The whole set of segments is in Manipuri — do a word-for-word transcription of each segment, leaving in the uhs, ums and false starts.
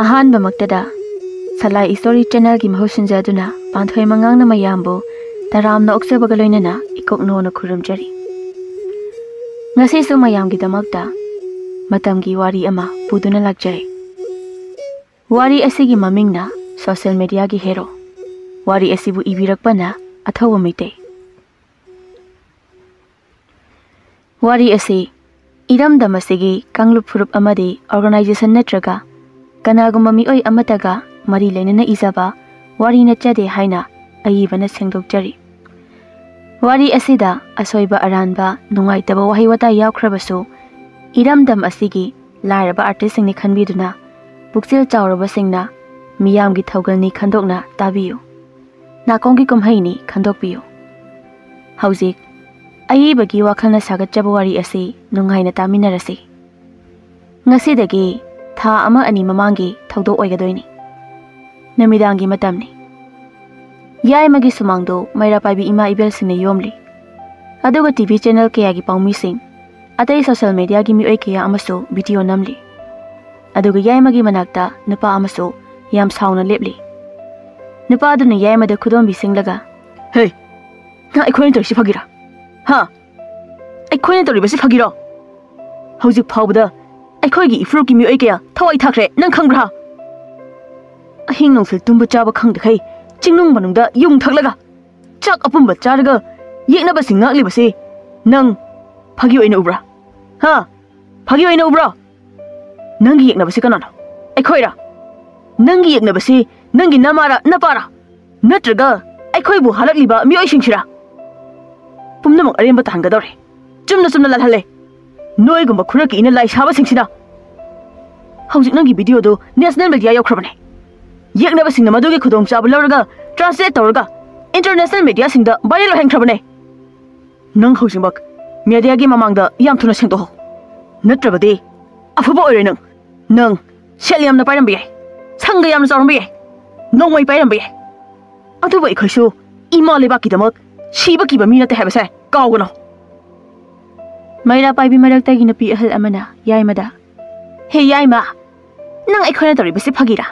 ꯑꯍꯥꯟꯕꯃꯛꯇꯗ ꯁꯂꯥꯏ ꯏꯁꯇꯣꯔꯤ ꯆꯦꯅꯦꯜꯒꯤ ꯃꯍꯨꯠ ꯁꯤꯟꯖꯗꯨꯅ ꯄꯥꯟꯊꯣꯏ ꯃꯉꯥꯡꯅ ꯃꯌꯥꯝꯕꯨ ꯇꯔꯥꯝꯅ ꯑꯣꯛꯆꯕꯒ ꯂꯣꯏꯅꯅ ꯏꯀꯣꯛꯅꯣꯅ ꯈꯨꯔꯨꯝꯖꯔꯤ꯫ ꯉꯁꯤꯁꯨ ꯃꯌꯥꯝꯒꯤꯗꯃꯛꯇ ꯃꯇꯝꯒꯤ ꯋꯥꯔꯤ ꯑꯃ ꯄꯨꯗꯨꯅ ꯂꯥꯛꯆꯔꯤ꯫ ꯋꯥꯔꯤ ꯑꯁꯤꯒꯤ ꯃꯃꯤꯡꯅ ꯁꯣꯁꯤꯌꯦꯜ ꯃꯦꯗꯤꯌꯥꯒꯤ ꯍꯦꯔꯣ꯫ ꯋꯥꯔꯤ ꯑꯁꯤꯕꯨ ꯏꯕꯤꯔꯛꯄꯅ ꯑꯊꯧꯕ ꯃꯩꯇꯩ꯫ ꯋꯥꯔꯤ ꯑꯁꯤ ꯏꯔꯝꯗꯝ ꯑꯁꯤꯒꯤ ꯀꯥꯡꯂꯨꯞ ꯐꯨꯔꯨꯞ ꯑꯃꯗꯤ ꯑꯣꯔꯒꯅꯥꯏꯖꯦꯁꯟ ꯅꯠꯇ꯭ꯔꯒ ꯀꯅꯥꯒꯨꯝꯕ ꯃꯤꯑꯣꯏ ꯑꯃꯠꯇꯒ ꯃꯔꯤ ꯂꯩꯅꯅ ꯏꯖꯕ ꯋꯥꯔꯤ ꯅꯠꯆꯗꯦ ꯍꯥꯏꯅ ꯑꯏꯕꯅ ꯁꯦꯡꯗꯣꯛꯆꯔꯤ꯫ ꯋꯥꯔꯤ ꯑꯁꯤꯗ ꯑꯁꯣꯏꯕ ꯑꯔꯥꯟꯕ, ꯅꯨꯡꯉꯥꯏꯇꯕ ꯋꯥꯍꯩ ꯋꯥꯇꯥ ꯌꯥꯎꯈ꯭ꯔꯕꯁꯨ, ꯏꯔꯝꯗꯝ ꯑꯁꯤꯒꯤ ꯂꯥꯏꯔꯕ ꯑꯥꯔꯇꯤꯁꯁꯤꯡꯅꯤ ꯈꯟꯕꯤꯗꯨꯅ, ꯄꯨꯛꯆꯦꯜ ꯆꯥꯎꯔꯕꯁꯤꯡꯅ ꯃꯤꯌꯥꯝꯒꯤ ꯊꯧꯒꯜꯅꯤ ꯈꯟꯗꯣꯛꯅ ꯇꯥꯕꯤꯌꯨ꯫ ꯅꯥꯀꯣꯡꯒꯤ ꯀꯨꯝꯍꯩꯅꯤ ꯈꯟꯗꯣꯛꯄꯤꯌꯨ꯫ ꯍꯧꯖꯤꯛ ꯑꯏꯕꯒꯤ ꯋꯥꯈꯜꯅ ꯁꯥꯒꯠꯆꯕ ꯋꯥꯔꯤ ꯑꯁꯤ ꯅꯨꯡꯉꯥꯏꯅ ꯇꯥꯃꯤꯟꯅꯔꯁꯤ꯫ ꯉꯁꯤꯗꯒꯤ ꯊꯥ ꯑꯃ ꯑꯅꯤ ꯃꯃꯥꯡꯒꯤ ꯊꯧꯗꯣꯛ ꯑꯣꯏꯒꯗꯣꯏꯅꯤ꯫ ꯅꯨꯃꯤꯗꯥꯡꯒꯤ ꯃꯇꯝꯅꯤ꯫ ꯌꯥꯏꯃꯒꯤ ꯁꯨꯃꯥꯡꯗꯨ ꯃꯩꯔꯥ ꯄꯥꯏꯕꯤ ꯏꯃꯥ ꯏꯕꯦꯜꯁꯤꯡꯅ ꯌꯣꯝꯂꯤ꯫ ꯑꯗꯨꯒ ꯇꯤ ꯚꯤ ꯆꯦꯅꯦꯜ ꯀꯌꯥꯒꯤ ꯄꯥꯎꯃꯤꯁꯤꯡ, ꯑꯇꯩ ꯁꯣꯁꯤꯌꯦꯜ ꯃꯦꯗꯤꯌꯥꯒꯤ ꯃꯤꯑꯣꯏ ꯀꯌꯥ ꯑꯃꯁꯨ ꯚꯤꯗꯤꯑꯣ ꯅꯝꯂꯤ꯫ ꯑꯗꯨꯒ ꯌꯥꯏꯃꯒꯤ ꯃꯅꯥꯛꯇ ꯅꯨꯄꯥ ꯑꯃꯁꯨ ꯌꯥꯝ ꯁꯥꯎꯅ ꯂꯦꯞꯂꯤ꯫ ꯅꯨꯄꯥ ꯑꯗꯨꯅ ꯌꯥꯏꯃꯗ ꯈꯨꯗꯣꯝꯕꯤ ꯁꯤꯡꯂꯒ, "ꯍꯦ, ꯅꯪ ꯑꯩꯈꯣꯏꯅ ꯇꯧꯔꯤꯁꯤ ꯐꯥꯒꯤꯔꯥ? ꯍꯥ? ꯑꯩꯈꯣꯏꯅ ꯇꯧꯔꯤꯕꯁꯤ ꯐꯥꯒꯤꯔꯣ? ꯍꯧꯖꯤꯛ ꯐꯥꯎꯕꯗ ꯑꯩꯈꯣꯏꯒꯤ ꯏꯐꯨꯔꯨꯞꯀꯤ ꯃꯤꯑꯣꯏ ꯀꯌꯥ ꯊꯋꯥꯏ ꯊꯥꯈ꯭ꯔꯦ, ꯅꯪ ꯈꯪꯕ꯭ꯔꯥ? ꯑꯍꯤꯡ ꯅꯨꯡꯊꯤꯜ ꯇꯨꯝꯕ ꯆꯥꯕ ꯈꯪꯗꯈꯩ ꯆꯤꯡꯅꯨꯡ ꯃꯅꯨꯡꯗ ꯌꯨꯡ ꯊꯛꯂꯒ ꯆꯥꯛ ꯑꯄꯨꯝꯕ ꯆꯥꯔꯒ ꯌꯦꯛꯅꯕꯁꯤꯡ ꯉꯥꯛꯂꯤꯕꯁꯤ ꯅꯪ ꯐꯥꯒꯤ ꯑꯣꯏꯅ ꯎꯕ꯭ꯔꯥ? ꯍꯥ? ꯐꯥꯒꯤ ꯑꯣꯏꯅ ꯎꯕ꯭ꯔꯥ? ꯅꯪꯒꯤ ꯌꯦꯛꯅꯕꯁꯤ ꯀꯅꯥꯅꯣ? ꯑꯩꯈꯣꯏꯔꯥ? ꯅꯪꯒꯤ ꯌꯦꯛꯅꯕꯁꯤ ꯅꯪꯒꯤ ꯅꯃꯥꯔꯥ, ꯅꯄꯥꯔꯥ? ꯅꯠꯇ꯭ꯔꯒ ꯑꯩꯈꯣꯏꯕꯨ ꯍꯥꯠꯂꯛꯂꯤꯕ ꯃꯤꯑꯣꯏꯁꯤꯡꯁꯤꯔꯥ?" ꯄꯨꯝꯅꯃꯛ ꯑꯔꯦꯝꯕ ꯇꯥꯍꯟꯒꯗꯧꯔꯦ꯫ ꯆꯨꯝꯅ ꯆꯨꯝꯅ ꯂꯥꯜꯍꯜꯂꯦ꯫ ꯅꯣꯏꯒꯨꯝꯕ ꯈꯨꯔꯛꯀꯤ ꯏꯅ ꯂꯥꯏ ꯁꯥꯕꯁꯤꯡꯁꯤꯅ꯫ ꯍꯧꯖꯤꯛ ꯅꯪꯒꯤ ꯚꯤꯗꯤꯑꯣꯗꯨ ꯅꯦꯁꯅꯦꯜ ꯃꯦꯗꯤꯌꯥ ꯌꯧꯈ꯭ꯔꯕꯅꯦ꯫ ꯌꯦꯛꯅꯕꯁꯤꯡꯅ ꯃꯗꯨꯒꯤ ꯈꯨꯗꯣꯡꯆꯥꯕ ꯂꯧꯔꯒ ꯇ꯭ꯔꯥꯟꯁꯂꯦꯠ ꯇꯧꯔꯒ ꯏꯟꯇꯔꯅꯦꯁꯅꯦꯜ ꯃꯦꯗꯤꯌꯥꯁꯤꯡꯗ ꯚꯥꯏꯔꯦꯜ ꯑꯣꯏꯍꯟꯈ꯭ꯔꯕꯅꯦ꯫ ꯅꯪ ꯍꯧꯖꯤꯛꯃꯛ ꯃꯦꯗꯤꯌꯥꯒꯤ ꯃꯃꯥꯡꯗ ꯌꯥꯝ ꯊꯨꯅ ꯁꯦꯡꯗꯣꯛꯍꯧ꯫ ꯅꯠꯇ꯭ꯔꯕꯗꯤ ꯑꯐꯕ ꯑꯣꯏꯔꯣꯏ ꯅꯪ꯫ ꯅꯪ ꯁꯦꯜ ꯌꯥꯝꯅ ꯄꯥꯏꯔꯝꯕ ꯌꯥꯏ, ꯁꯪꯒ ꯌꯥꯝꯅ ꯆꯥꯎꯔꯝꯕ ꯌꯥꯏ, ꯅꯣꯡꯃꯩ ꯄꯥꯏꯔꯝꯕ ꯌꯥꯏ, ꯑꯗꯨꯕꯨ ꯑꯩꯈꯣꯏꯁꯨ ꯏꯃꯥ ꯂꯩꯕꯥꯛꯀꯤꯗꯃꯛ ꯁꯤꯕ ꯀꯤꯕ ꯃꯤ ꯅꯠꯇꯦ ꯍꯥꯏꯕꯁꯦ ꯀꯥꯎꯒꯅꯨ꯫ ꯃꯩꯔꯥ ꯄꯥꯏꯕꯤ ꯃꯔꯛꯇꯒꯤ ꯅꯨꯄꯤ ꯑꯍꯜ ꯑꯃꯅ ꯌꯥꯏꯃꯗ, "ꯍꯦ ꯌꯥꯏꯃ, ꯅꯪ ꯑꯩꯈꯣꯏꯅ ꯇꯧꯔꯤꯕꯁꯤ ꯐꯥꯒꯤꯔꯥ?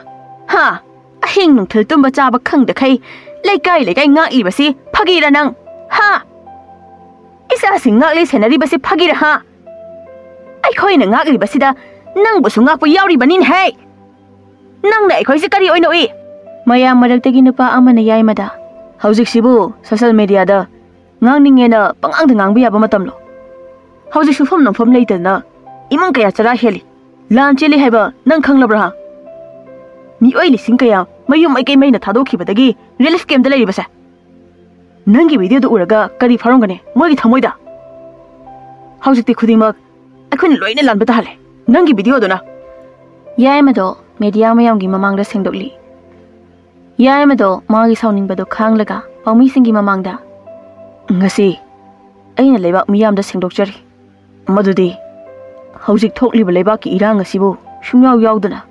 ꯍꯥ? ꯑꯍꯤꯡ ꯅꯨꯡꯊꯤꯜ ꯇꯨꯝꯕ ꯆꯥꯕ ꯈꯪꯗꯈꯩ ꯂꯩꯀꯥꯏ ꯂꯩꯀꯥꯏ ꯉꯥꯛꯂꯤꯕꯁꯤ ꯐꯥꯒꯤꯔꯥ ꯅꯪ? ꯍꯥ? ꯏꯆꯥꯁꯤꯡ ꯉꯥꯛꯂꯤ ꯁꯦꯟꯅꯔꯤꯕꯁꯤ ꯐꯥꯒꯤꯔꯥ ꯍꯥ? ꯑꯩꯈꯣꯏꯅ ꯉꯥꯛꯂꯤꯕꯁꯤꯗ ꯅꯪꯕꯨꯁꯨ ꯉꯥꯛꯄ ꯌꯥꯎꯔꯤꯕꯅꯤꯅꯦꯍꯦ꯫ ꯅꯪꯅ ꯑꯩꯈꯣꯏꯁꯦ ꯀꯔꯤ ꯑꯣꯏꯅ ꯎꯏ? ꯃꯌꯥꯝ ꯃꯔꯛꯇꯒꯤ ꯅꯨꯄꯥ ꯑꯃꯅ ꯌꯥꯏꯃꯗ, "ꯍꯧꯖꯤꯛꯁꯤꯕꯨ ꯁꯣꯁꯤꯌꯦꯜ ꯃꯦꯗꯤꯌꯥꯗ ꯉꯥꯡꯅꯤꯡꯉꯦꯅ ꯄꯉꯥꯡꯗ ꯉꯥꯡꯕ ꯌꯥꯕ ꯃꯇꯝꯂꯣ? ꯍꯧꯖꯤꯛ ꯁꯨꯐꯝ ꯅꯣꯝꯐꯝ ꯂꯩꯇꯗꯅ ꯏꯃꯨꯡ ꯀꯌꯥ ꯆꯔꯥ ꯍꯦꯜꯂꯤ, ꯂꯥꯟ ꯆꯦꯜꯂꯤ ꯍꯥꯏꯕ ꯅꯪ ꯈꯪꯂꯕ꯭ꯔꯥ? ꯃꯤꯑꯣꯏ ꯂꯤꯁꯤꯡ ꯀꯌꯥ ꯃꯌꯨꯝ ꯃꯩꯀꯩ ꯃꯩꯅ ꯊꯥꯗꯣꯛꯈꯤꯕꯗꯒꯤ ꯔꯤꯂꯤꯐ ꯀꯦꯝꯞꯇ ꯂꯩꯔꯤꯕꯁꯦ꯫ ꯅꯪꯒꯤ ꯚꯤꯗꯤꯑꯣꯗꯨ ꯎꯔꯒ ꯀꯔꯤ ꯐꯥꯎꯔꯝꯒꯅꯤ ꯃꯣꯏꯒꯤ ꯊꯃꯣꯏꯗ? ꯍꯧꯖꯤꯛꯇꯤ ꯈꯨꯗꯤꯡꯃꯛ ꯑꯩꯈꯣꯏꯅ ꯂꯣꯏꯅ ꯂꯥꯟꯕ ꯇꯥꯍꯜꯂꯦ ꯅꯪꯒꯤ ꯚꯤꯗꯤꯑꯣꯗꯨꯅ꯫" ꯌꯥꯏꯃꯗꯣ ꯃꯦꯗꯤꯌꯥ ꯃꯌꯥꯝꯒꯤ ꯃꯃꯥꯡꯗ ꯁꯦꯡꯗꯣꯛꯂꯤ꯫ ꯌꯥꯏꯃꯗꯣ ꯃꯥꯒꯤ ꯁꯥꯎꯅꯤꯡꯕꯗꯣ ꯈꯥꯡꯂꯒ ꯄꯥꯎꯃꯤꯁꯤꯡꯒꯤ ꯃꯃꯥꯡꯗ, "ꯉꯁꯤ ꯑꯩꯅ ꯂꯩꯕꯥꯛ ꯃꯤꯌꯥꯝꯗ ꯁꯦꯡꯗꯣꯛꯆꯔꯤ ꯃꯗꯨꯗꯤ ꯍꯧꯖꯤꯛ ꯊꯣꯛꯂꯤꯕ ꯂꯩꯕꯥꯛꯀꯤ ꯏꯔꯥꯡ ꯑꯁꯤꯕꯨ ꯁꯨꯡꯌꯥꯎ ꯌꯥꯎꯗꯅ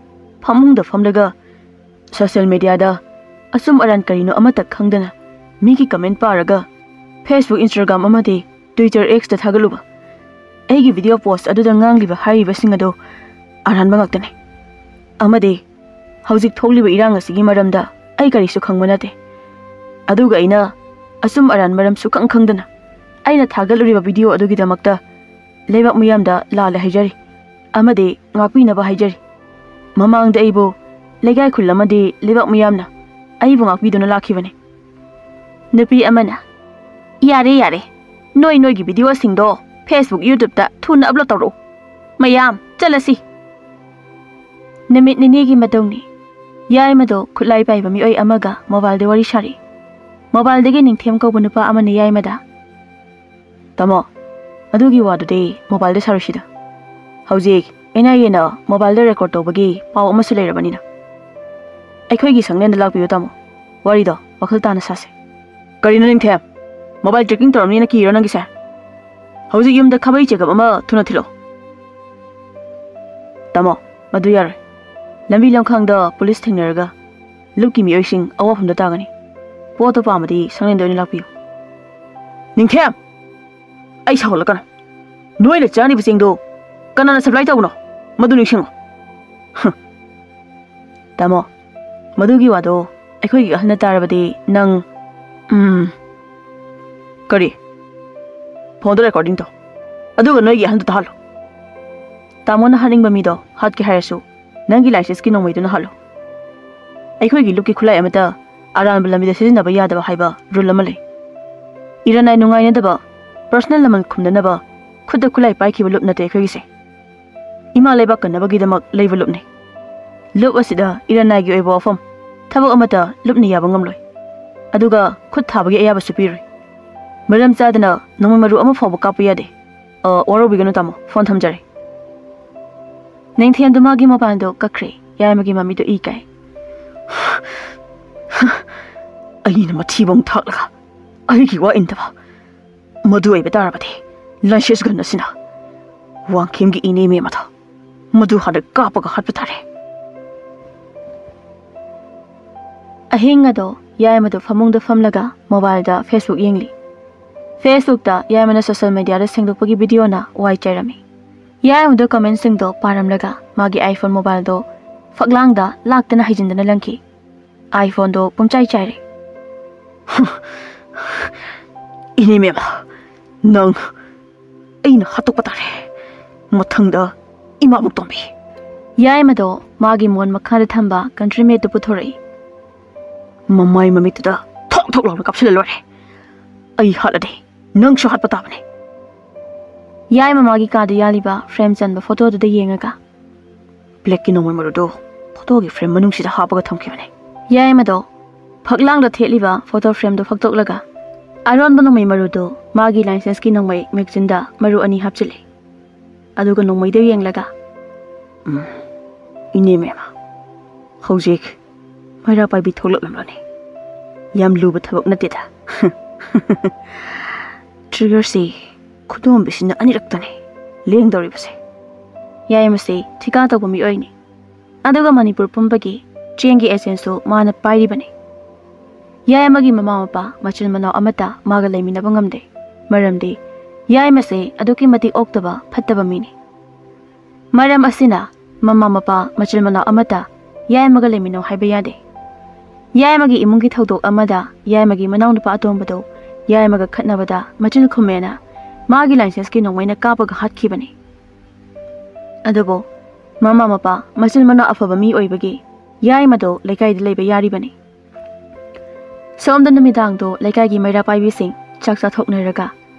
ꯐꯃꯨꯡꯗ ꯐꯝꯂꯒ ꯁꯣꯁꯤꯌꯦꯜ ꯃꯦꯗꯤꯌꯥꯗ ꯑꯆꯨꯝ ꯑꯔꯥꯟ ꯀꯔꯤꯅꯣ ꯑꯃꯠꯇ ꯈꯪꯗꯅ ꯃꯤꯒꯤ ꯀꯃꯦꯟ ꯄꯥꯔꯒ Facebook, Instagram ꯑꯃꯗꯤ Twitter, X ꯇ ꯊꯥꯒꯠꯂꯨꯕ ꯑꯩꯒꯤ ꯚꯤꯗꯤꯑꯣ ꯄꯣꯁ ꯑꯗꯨꯗ ꯉꯥꯡꯂꯤꯕ ꯍꯥꯏꯔꯤꯕꯁꯤꯡ ꯑꯗꯨ ꯑꯔꯥꯟꯕ ꯉꯥꯛꯇꯅꯤ꯫ ꯑꯃꯗꯤ ꯍꯧꯖꯤꯛ ꯊꯣꯛꯂꯤꯕ ꯏꯔꯥꯡ ꯑꯁꯤꯒꯤ ꯃꯔꯝꯗ ꯑꯩ ꯀꯔꯤꯁꯨ ꯈꯪꯕ ꯅꯠꯇꯦ꯫ ꯑꯗꯨꯒ ꯑꯩꯅ ꯑꯆꯨꯝ ꯑꯔꯥꯟ ꯃꯔꯝ ꯁꯨꯈꯪ ꯈꯪꯗꯅ ꯑꯩꯅ ꯊꯥꯒꯠꯂꯨꯔꯤꯕ ꯚꯤꯗꯤꯑꯣ ꯑꯗꯨꯒꯤꯗꯃꯛꯇ ꯂꯩꯕꯥꯛ ꯃꯤꯌꯥꯝꯗ ꯂꯥꯜꯂꯦ ꯍꯥꯏꯖꯔꯤ ꯑꯃꯗꯤ ꯉꯥꯛꯄꯤꯅꯕ ꯍꯥꯏꯖꯔꯤ꯫ ꯃꯃꯥꯡꯗ ꯑꯩꯕꯨ ꯂꯩꯀꯥꯏ ꯈꯨꯜ ꯑꯃꯗꯤ ꯂꯩꯕꯥꯛ ꯃꯤꯌꯥꯝꯅ ꯑꯩꯕꯨ ꯉꯥꯛꯄꯤꯗꯨꯅ ꯂꯥꯛꯈꯤꯕꯅꯤ꯫" ꯅꯨꯄꯤ ꯑꯃꯅ, "ꯌꯥꯔꯦ, ꯌꯥꯔꯦ, ꯅꯣꯏ ꯅꯣꯏꯒꯤ ꯚꯤꯗꯤꯑꯣꯁꯤꯡꯗꯣ Facebook, YouTube ꯇ ꯊꯨꯅ ꯑꯞꯂꯣꯗ ꯇꯧꯔꯛꯎ꯫ ꯃꯌꯥꯝ, ꯆꯠꯂꯁꯤ꯫" ꯅꯨꯃꯤꯠ ꯅꯤꯅꯤꯒꯤ ꯃꯇꯨꯡꯅꯤ꯫ ꯌꯥꯏꯃꯗꯣ ꯈꯨꯠꯂꯥꯏ ꯄꯥꯏꯕ ꯃꯤꯑꯣꯏ ꯑꯃꯒ ꯃꯣꯕꯥꯏꯜꯗ ꯋꯥꯔꯤ ꯁꯥꯔꯤ꯫ ꯃꯣꯕꯥꯏꯜꯗꯒꯤ ꯅꯤꯡꯊꯦꯝ ꯀꯧꯕ ꯅꯨꯄꯥ ꯑꯃꯅ ꯌꯥꯏꯃꯗ, "ꯇꯥꯃꯣ, ꯑꯗꯨꯒꯤ ꯋꯥꯗꯨꯗꯤ ꯃꯣꯕꯥꯏꯜꯗ ꯁꯥꯔꯨꯁꯤꯗ꯫ ꯍꯧꯖꯤꯛ ꯑꯦꯟ ꯑꯥꯏ ꯑꯦꯅ ꯃꯣꯕꯥꯏꯜꯗ ꯔꯦꯀꯣꯔꯗ ꯇꯧꯕꯒꯤ ꯄꯥꯎ ꯑꯃꯁꯨ ꯂꯩꯔꯕꯅꯤꯅ꯫ ꯑꯩꯈꯣꯏꯒꯤ ꯁꯪꯂꯦꯟꯗ ꯂꯥꯛꯄꯤꯌꯨ ꯇꯥꯃꯣ, ꯋꯥꯔꯤꯗꯣ ꯋꯥꯈꯜ ꯇꯥꯅ ꯁꯥꯁꯦ꯫" "ꯀꯔꯤꯅꯣ ꯅꯤꯡꯊꯦꯝ? ꯃꯣꯕꯥꯏꯜ ꯇ꯭ꯔꯦꯀꯤꯡ ꯇꯧꯔꯝꯅꯤꯅ ꯀꯤꯔꯣ ꯅꯪꯒꯤꯁꯦ? ꯍꯧꯖꯤꯛ ꯌꯨꯝꯗ ꯈꯥꯕꯩ ꯆꯦꯒꯞ ꯑꯃ ꯊꯨꯅ ꯊꯤꯜꯂꯛꯑꯣ꯫" "ꯇꯥꯃꯣ, ꯃꯗꯨ ꯌꯥꯔꯣꯏ꯫ ꯂꯝꯕꯤ ꯂꯝꯈꯥꯡꯗ ꯄꯨꯂꯤꯁ ꯊꯦꯡꯅꯔꯒ ꯂꯨꯞꯀꯤ ꯃꯤꯑꯣꯏꯁꯤꯡ ꯑꯋꯥꯐꯝꯗ ꯇꯥꯒꯅꯤ꯫ ꯄꯣꯠꯇꯣ ꯄꯥꯝꯃꯗꯤ ꯁꯪꯂꯦꯟꯗ ꯑꯣꯏꯅ ꯂꯥꯛꯄꯤꯌꯨ꯫" "ꯅꯤꯡꯊꯦꯝ, ꯑꯩ ꯁꯥꯎꯍꯜꯂꯛꯀꯅꯨ꯫ ꯅꯣꯏꯅ ꯆꯥꯅꯤꯕ ꯆꯦꯡꯗꯣ ꯀꯅꯥꯅ ꯁꯄ꯭ꯂꯥꯏ ꯇꯧꯕꯅꯣ? ꯃꯗꯨ ꯅꯤꯡꯁꯤꯡꯉꯨ꯫" "ꯍ, ꯇꯥꯃꯣ, ꯃꯗꯨꯒꯤ ꯋꯥꯗꯣ ꯑꯩꯈꯣꯏꯒꯤ ꯑꯍꯜꯅ ꯇꯥꯔꯕꯗꯤ ꯅꯪ, ꯎꯝ, ꯀꯔꯤ? ꯐꯣꯟꯗꯣ recording ꯇꯧ, ꯑꯗꯨꯒ ꯅꯣꯏꯒꯤ ꯑꯍꯜꯗꯣ ꯇꯥꯍꯜꯂꯣ꯫ ꯇꯥꯃꯣꯅ ꯍꯥꯠꯅꯤꯡꯕ ꯃꯤꯗꯣ ꯍꯥꯠꯀꯦ ꯍꯥꯏꯔꯁꯨ ꯅꯪꯒꯤ licenseꯀꯤ ꯅꯣꯡꯃꯩꯗꯨꯅ ꯍꯥꯠꯂꯣ꯫ ꯑꯩꯈꯣꯏꯒꯤ ꯂꯨꯞꯀꯤ ꯈꯨꯠꯂꯥꯏ ꯑꯃꯠꯇ ꯑꯔꯥꯟꯕ ꯂꯝꯕꯤꯗ ꯁꯤꯖꯤꯟꯅꯕ ꯌꯥꯗꯕ ꯍꯥꯏꯕ rule ꯑꯃ ꯂꯩ꯫ ꯏꯔꯟꯅꯥꯏ ꯅꯨꯡꯉꯥꯏꯅꯗꯕ, personal ꯂꯃꯟ ꯈꯨꯝꯅꯅꯕ ꯈꯨꯠꯇ ꯈꯨꯠꯂꯥꯏ ꯄꯥꯏꯈꯤꯕ ꯂꯨꯞ ꯅꯠꯇꯦ ꯑꯩꯈꯣꯏꯒꯤꯁꯦ꯫ ꯏꯃꯥ ꯂꯩꯕꯥꯛ ꯀꯟꯅꯕꯒꯤꯗꯃꯛ ꯂꯩꯕ ꯂꯨꯞꯅꯤ꯫ ꯂꯨꯞ ꯑꯁꯤꯗ ꯏꯔꯟꯅꯥꯏꯒꯤ ꯑꯣꯏꯕ ꯋꯥꯐꯝ, ꯊꯕꯛ ꯑꯃꯠꯇ ꯂꯨꯞꯅ ꯌꯥꯕ ꯉꯝꯂꯣꯏ꯫ ꯑꯗꯨꯒ ꯈꯨꯠ ꯊꯥꯕꯒꯤ ꯑꯌꯥꯕꯁꯨ ꯄꯤꯔꯣꯏ꯫ ꯃꯔꯝ ꯆꯥꯗꯅ ꯅꯣꯡꯃꯩ ꯃꯔꯨ ꯑꯃ ꯐꯥꯎꯕ ꯀꯥꯞꯄ ꯌꯥꯗꯦ꯫ ꯑ, ꯋꯥꯔꯧꯕꯤꯒꯅꯨ ꯇꯥꯃꯣ, ꯐꯣꯟ ꯊꯝꯖꯔꯦ꯫ ꯅꯤꯡꯊꯦꯝꯗꯨ ꯃꯥꯒꯤ mobileꯗꯣ ꯀꯛꯈ꯭ꯔꯦ꯫ ꯌꯥꯏꯃꯒꯤ ꯃꯃꯤꯗꯣ ꯏ ꯀꯥꯏ꯫ ꯑꯩꯅ ꯃꯊꯤꯕꯣꯡ ꯊꯥꯛꯂꯒ ꯑꯩꯒꯤ ꯋꯥ ꯏꯟꯗꯕ꯫ ꯃꯗꯨ ꯑꯣꯏꯕ ꯇꯥꯔꯕꯗꯤ license gun ꯑꯁꯤꯅ ꯋꯥꯡꯈꯦꯝꯒꯤ ꯏꯅꯦ ꯃꯦꯝ ꯑꯗꯣ ꯃꯗꯨ ꯍꯥꯟꯅ ꯀꯥꯞꯄꯒ ꯍꯥꯠꯄ ꯇꯥꯔꯦ꯫ ꯑꯍꯤꯡ ꯑꯗꯣ ꯌꯥꯏꯃꯗꯣ ꯐꯃꯨꯡꯗ ꯐꯝꯂꯒ mobileꯗ Facebook ꯌꯦꯡꯂꯤ꯫ Facebookꯇ ꯌꯥꯏꯃꯅ social mediaꯗ ꯁꯦꯡꯗꯣꯛꯄꯒꯤ videoꯅ ꯋꯥꯏ ꯆꯥꯏꯔꯝꯃꯤ꯫ ꯌꯥꯏꯃꯗꯣ commentꯁꯤꯡꯗꯣ ꯄꯥꯔꯝꯂꯒ ꯃꯥꯒꯤ iPhone mobileꯗꯣ ꯐꯛꯂꯥꯡꯗ ꯂꯥꯛꯇꯅ ꯍꯩꯖꯤꯟꯗꯅ ꯂꯪꯈꯤ꯫ iPhoneꯗꯣ ꯄꯨꯝꯆꯥꯏ ꯆꯥꯏꯔꯦ꯫ ꯏꯅꯦ ꯃꯦꯝ, ꯅꯪ ꯑꯩꯅ ꯍꯥꯠꯇꯣꯛꯄ ꯇꯥꯔꯦ꯫ ꯃꯊꯪꯗ ꯏꯃꯥꯕꯣꯛꯇꯣꯝꯕꯤ꯫ ꯌꯥꯏꯃꯗꯣ ꯃꯥꯒꯤ ꯃꯣꯟ ꯃꯈꯥꯗ ꯊꯝꯕ country madeꯗꯨ ꯄꯨꯊꯣꯔꯛꯏ꯫ ꯃꯃꯥꯏ ꯃꯃꯤꯠꯇꯨꯗ ꯊꯣꯛ ꯊꯣꯛ ꯂꯥꯎꯅ ꯀꯥꯞꯁꯤꯜꯂ ꯂꯣꯏꯔꯦ꯫ ꯑꯩ ꯍꯥꯠꯂꯗꯤ ꯅꯪꯁꯨ ꯍꯥꯠꯄ ꯇꯥꯕꯅꯤ꯫ ꯌꯥꯏꯃ ꯃꯥꯒꯤ ꯀꯥꯗ ꯌꯥꯜꯂꯤꯕ frame ꯆꯟꯕ photoꯗꯨꯗ ꯌꯦꯡꯉꯒ, blackꯀꯤ ꯅꯣꯡꯃꯩ ꯃꯔꯨꯗꯨ photoꯒꯤ frame ꯃꯅꯨꯡꯁꯤꯗ ꯍꯥꯞꯄꯒ ꯊꯝꯈꯤꯕꯅꯤ꯫ ꯌꯥꯏꯃꯗꯣ ꯐꯛꯂꯥꯡꯗ ꯊꯦꯠꯂꯤꯕ photo frameꯗꯨ ꯐꯛꯇꯣꯛꯂꯒ, ꯑꯔꯣꯟꯕ ꯅꯣꯡꯃꯩ ꯃꯔꯨꯗꯨ ꯃꯥꯒꯤ licenseꯀꯤ ꯅꯣꯡꯃꯩ magazineꯗ ꯃꯔꯨ ꯑꯅꯤ ꯍꯥꯞꯆꯤꯜꯂꯤ꯫ ꯑꯗꯨꯒ ꯅꯣꯡꯃꯩꯗꯨ ꯌꯦꯡꯂꯒ, "ꯎꯝ, ꯏꯅꯦ ꯃꯦꯝ, ꯍꯧꯖꯤꯛ ꯃꯩꯔꯥ ꯄꯥꯏꯕꯤ ꯊꯣꯛꯂꯛꯂꯝꯂꯅꯤ꯫ ꯌꯥꯝ ꯂꯨꯕ ꯊꯕꯛ ꯅꯠꯇꯦꯗ꯫ Triggerꯁꯤ ꯈꯨꯗꯣꯝꯕꯤꯁꯤꯅ ꯑꯅꯤꯔꯛꯇꯅꯤ ꯂꯦꯡꯗꯧꯔꯤꯕꯁꯦ꯫ ꯌꯥꯏꯃꯁꯤ ꯊꯤꯀꯥ ꯇꯧꯕ ꯃꯤꯑꯣꯏꯅꯤ꯫ ꯑꯗꯨꯒ ꯃꯅꯤꯄꯨꯔ ꯄꯨꯝꯕꯒꯤ ꯆꯦꯡꯒꯤ agentꯁꯨ ꯃꯥꯅ ꯄꯥꯏꯔꯤꯕꯅꯤ꯫ ꯌꯥꯏꯃꯒꯤ ꯃꯃꯥ ꯃꯄꯥ, ꯃꯆꯤꯟ ꯃꯅꯥꯎ ꯑꯃꯠꯇ ꯃꯥꯒ ꯂꯩꯃꯤꯟꯅꯕ ꯉꯝꯗꯦ꯫ ꯃꯔꯝꯗꯤ ꯌꯥꯏꯃꯁꯦ ꯑꯗꯨꯛꯀꯤ ꯃꯇꯤꯛ ꯑꯣꯛꯇꯕ, ꯐꯠꯇꯕ ꯃꯤꯅꯤ꯫ ꯃꯔꯝ ꯑꯁꯤꯅ ꯃꯃꯥ ꯃꯄꯥ, ꯃꯆꯤꯟ ꯃꯅꯥꯎ ꯑꯃꯠꯇ ꯌꯥꯏꯃꯒ ꯂꯩꯃꯤꯟꯅꯧ ꯍꯥꯏꯕ ꯌꯥꯗꯦ꯫ ꯌꯥꯏꯃꯒꯤ ꯏꯃꯨꯡꯒꯤ ꯊꯧꯗꯣꯛ ꯑꯃꯗ ꯌꯥꯏꯃꯒꯤ ꯃꯅꯥꯎꯅꯨꯄꯥ ꯑꯇꯣꯝꯕꯗꯣ ꯌꯥꯏꯃꯒ ꯈꯠꯅꯕꯗ ꯃꯆꯤꯟ ꯈꯨꯝꯃꯦꯅ ꯃꯥꯒꯤ licenseꯀꯤ ꯅꯣꯡꯃꯩꯅ ꯀꯥꯞꯄꯒ ꯍꯥꯠꯈꯤꯕꯅꯤ꯫ ꯑꯗꯨꯕꯨ ꯃꯃꯥ ꯃꯄꯥ ꯃꯆꯤꯟ ꯃꯅꯥꯎ ꯑꯐꯕ ꯃꯤ ꯑꯣꯏꯕꯒꯤ ꯌꯥꯏꯃꯗꯣ ꯂꯩꯀꯥꯏꯗ ꯂꯩꯕ ꯌꯥꯔꯤꯕꯅꯤ꯫ ꯁꯣꯝꯗ ꯅꯨꯃꯤꯗꯥꯡꯗꯣ ꯂꯩꯀꯥꯏꯒꯤ ꯃꯩꯔꯥ ꯄꯥꯏꯕꯤꯁꯤꯡ ꯆꯥꯛ ꯆꯥꯊꯣꯛꯅꯔꯒ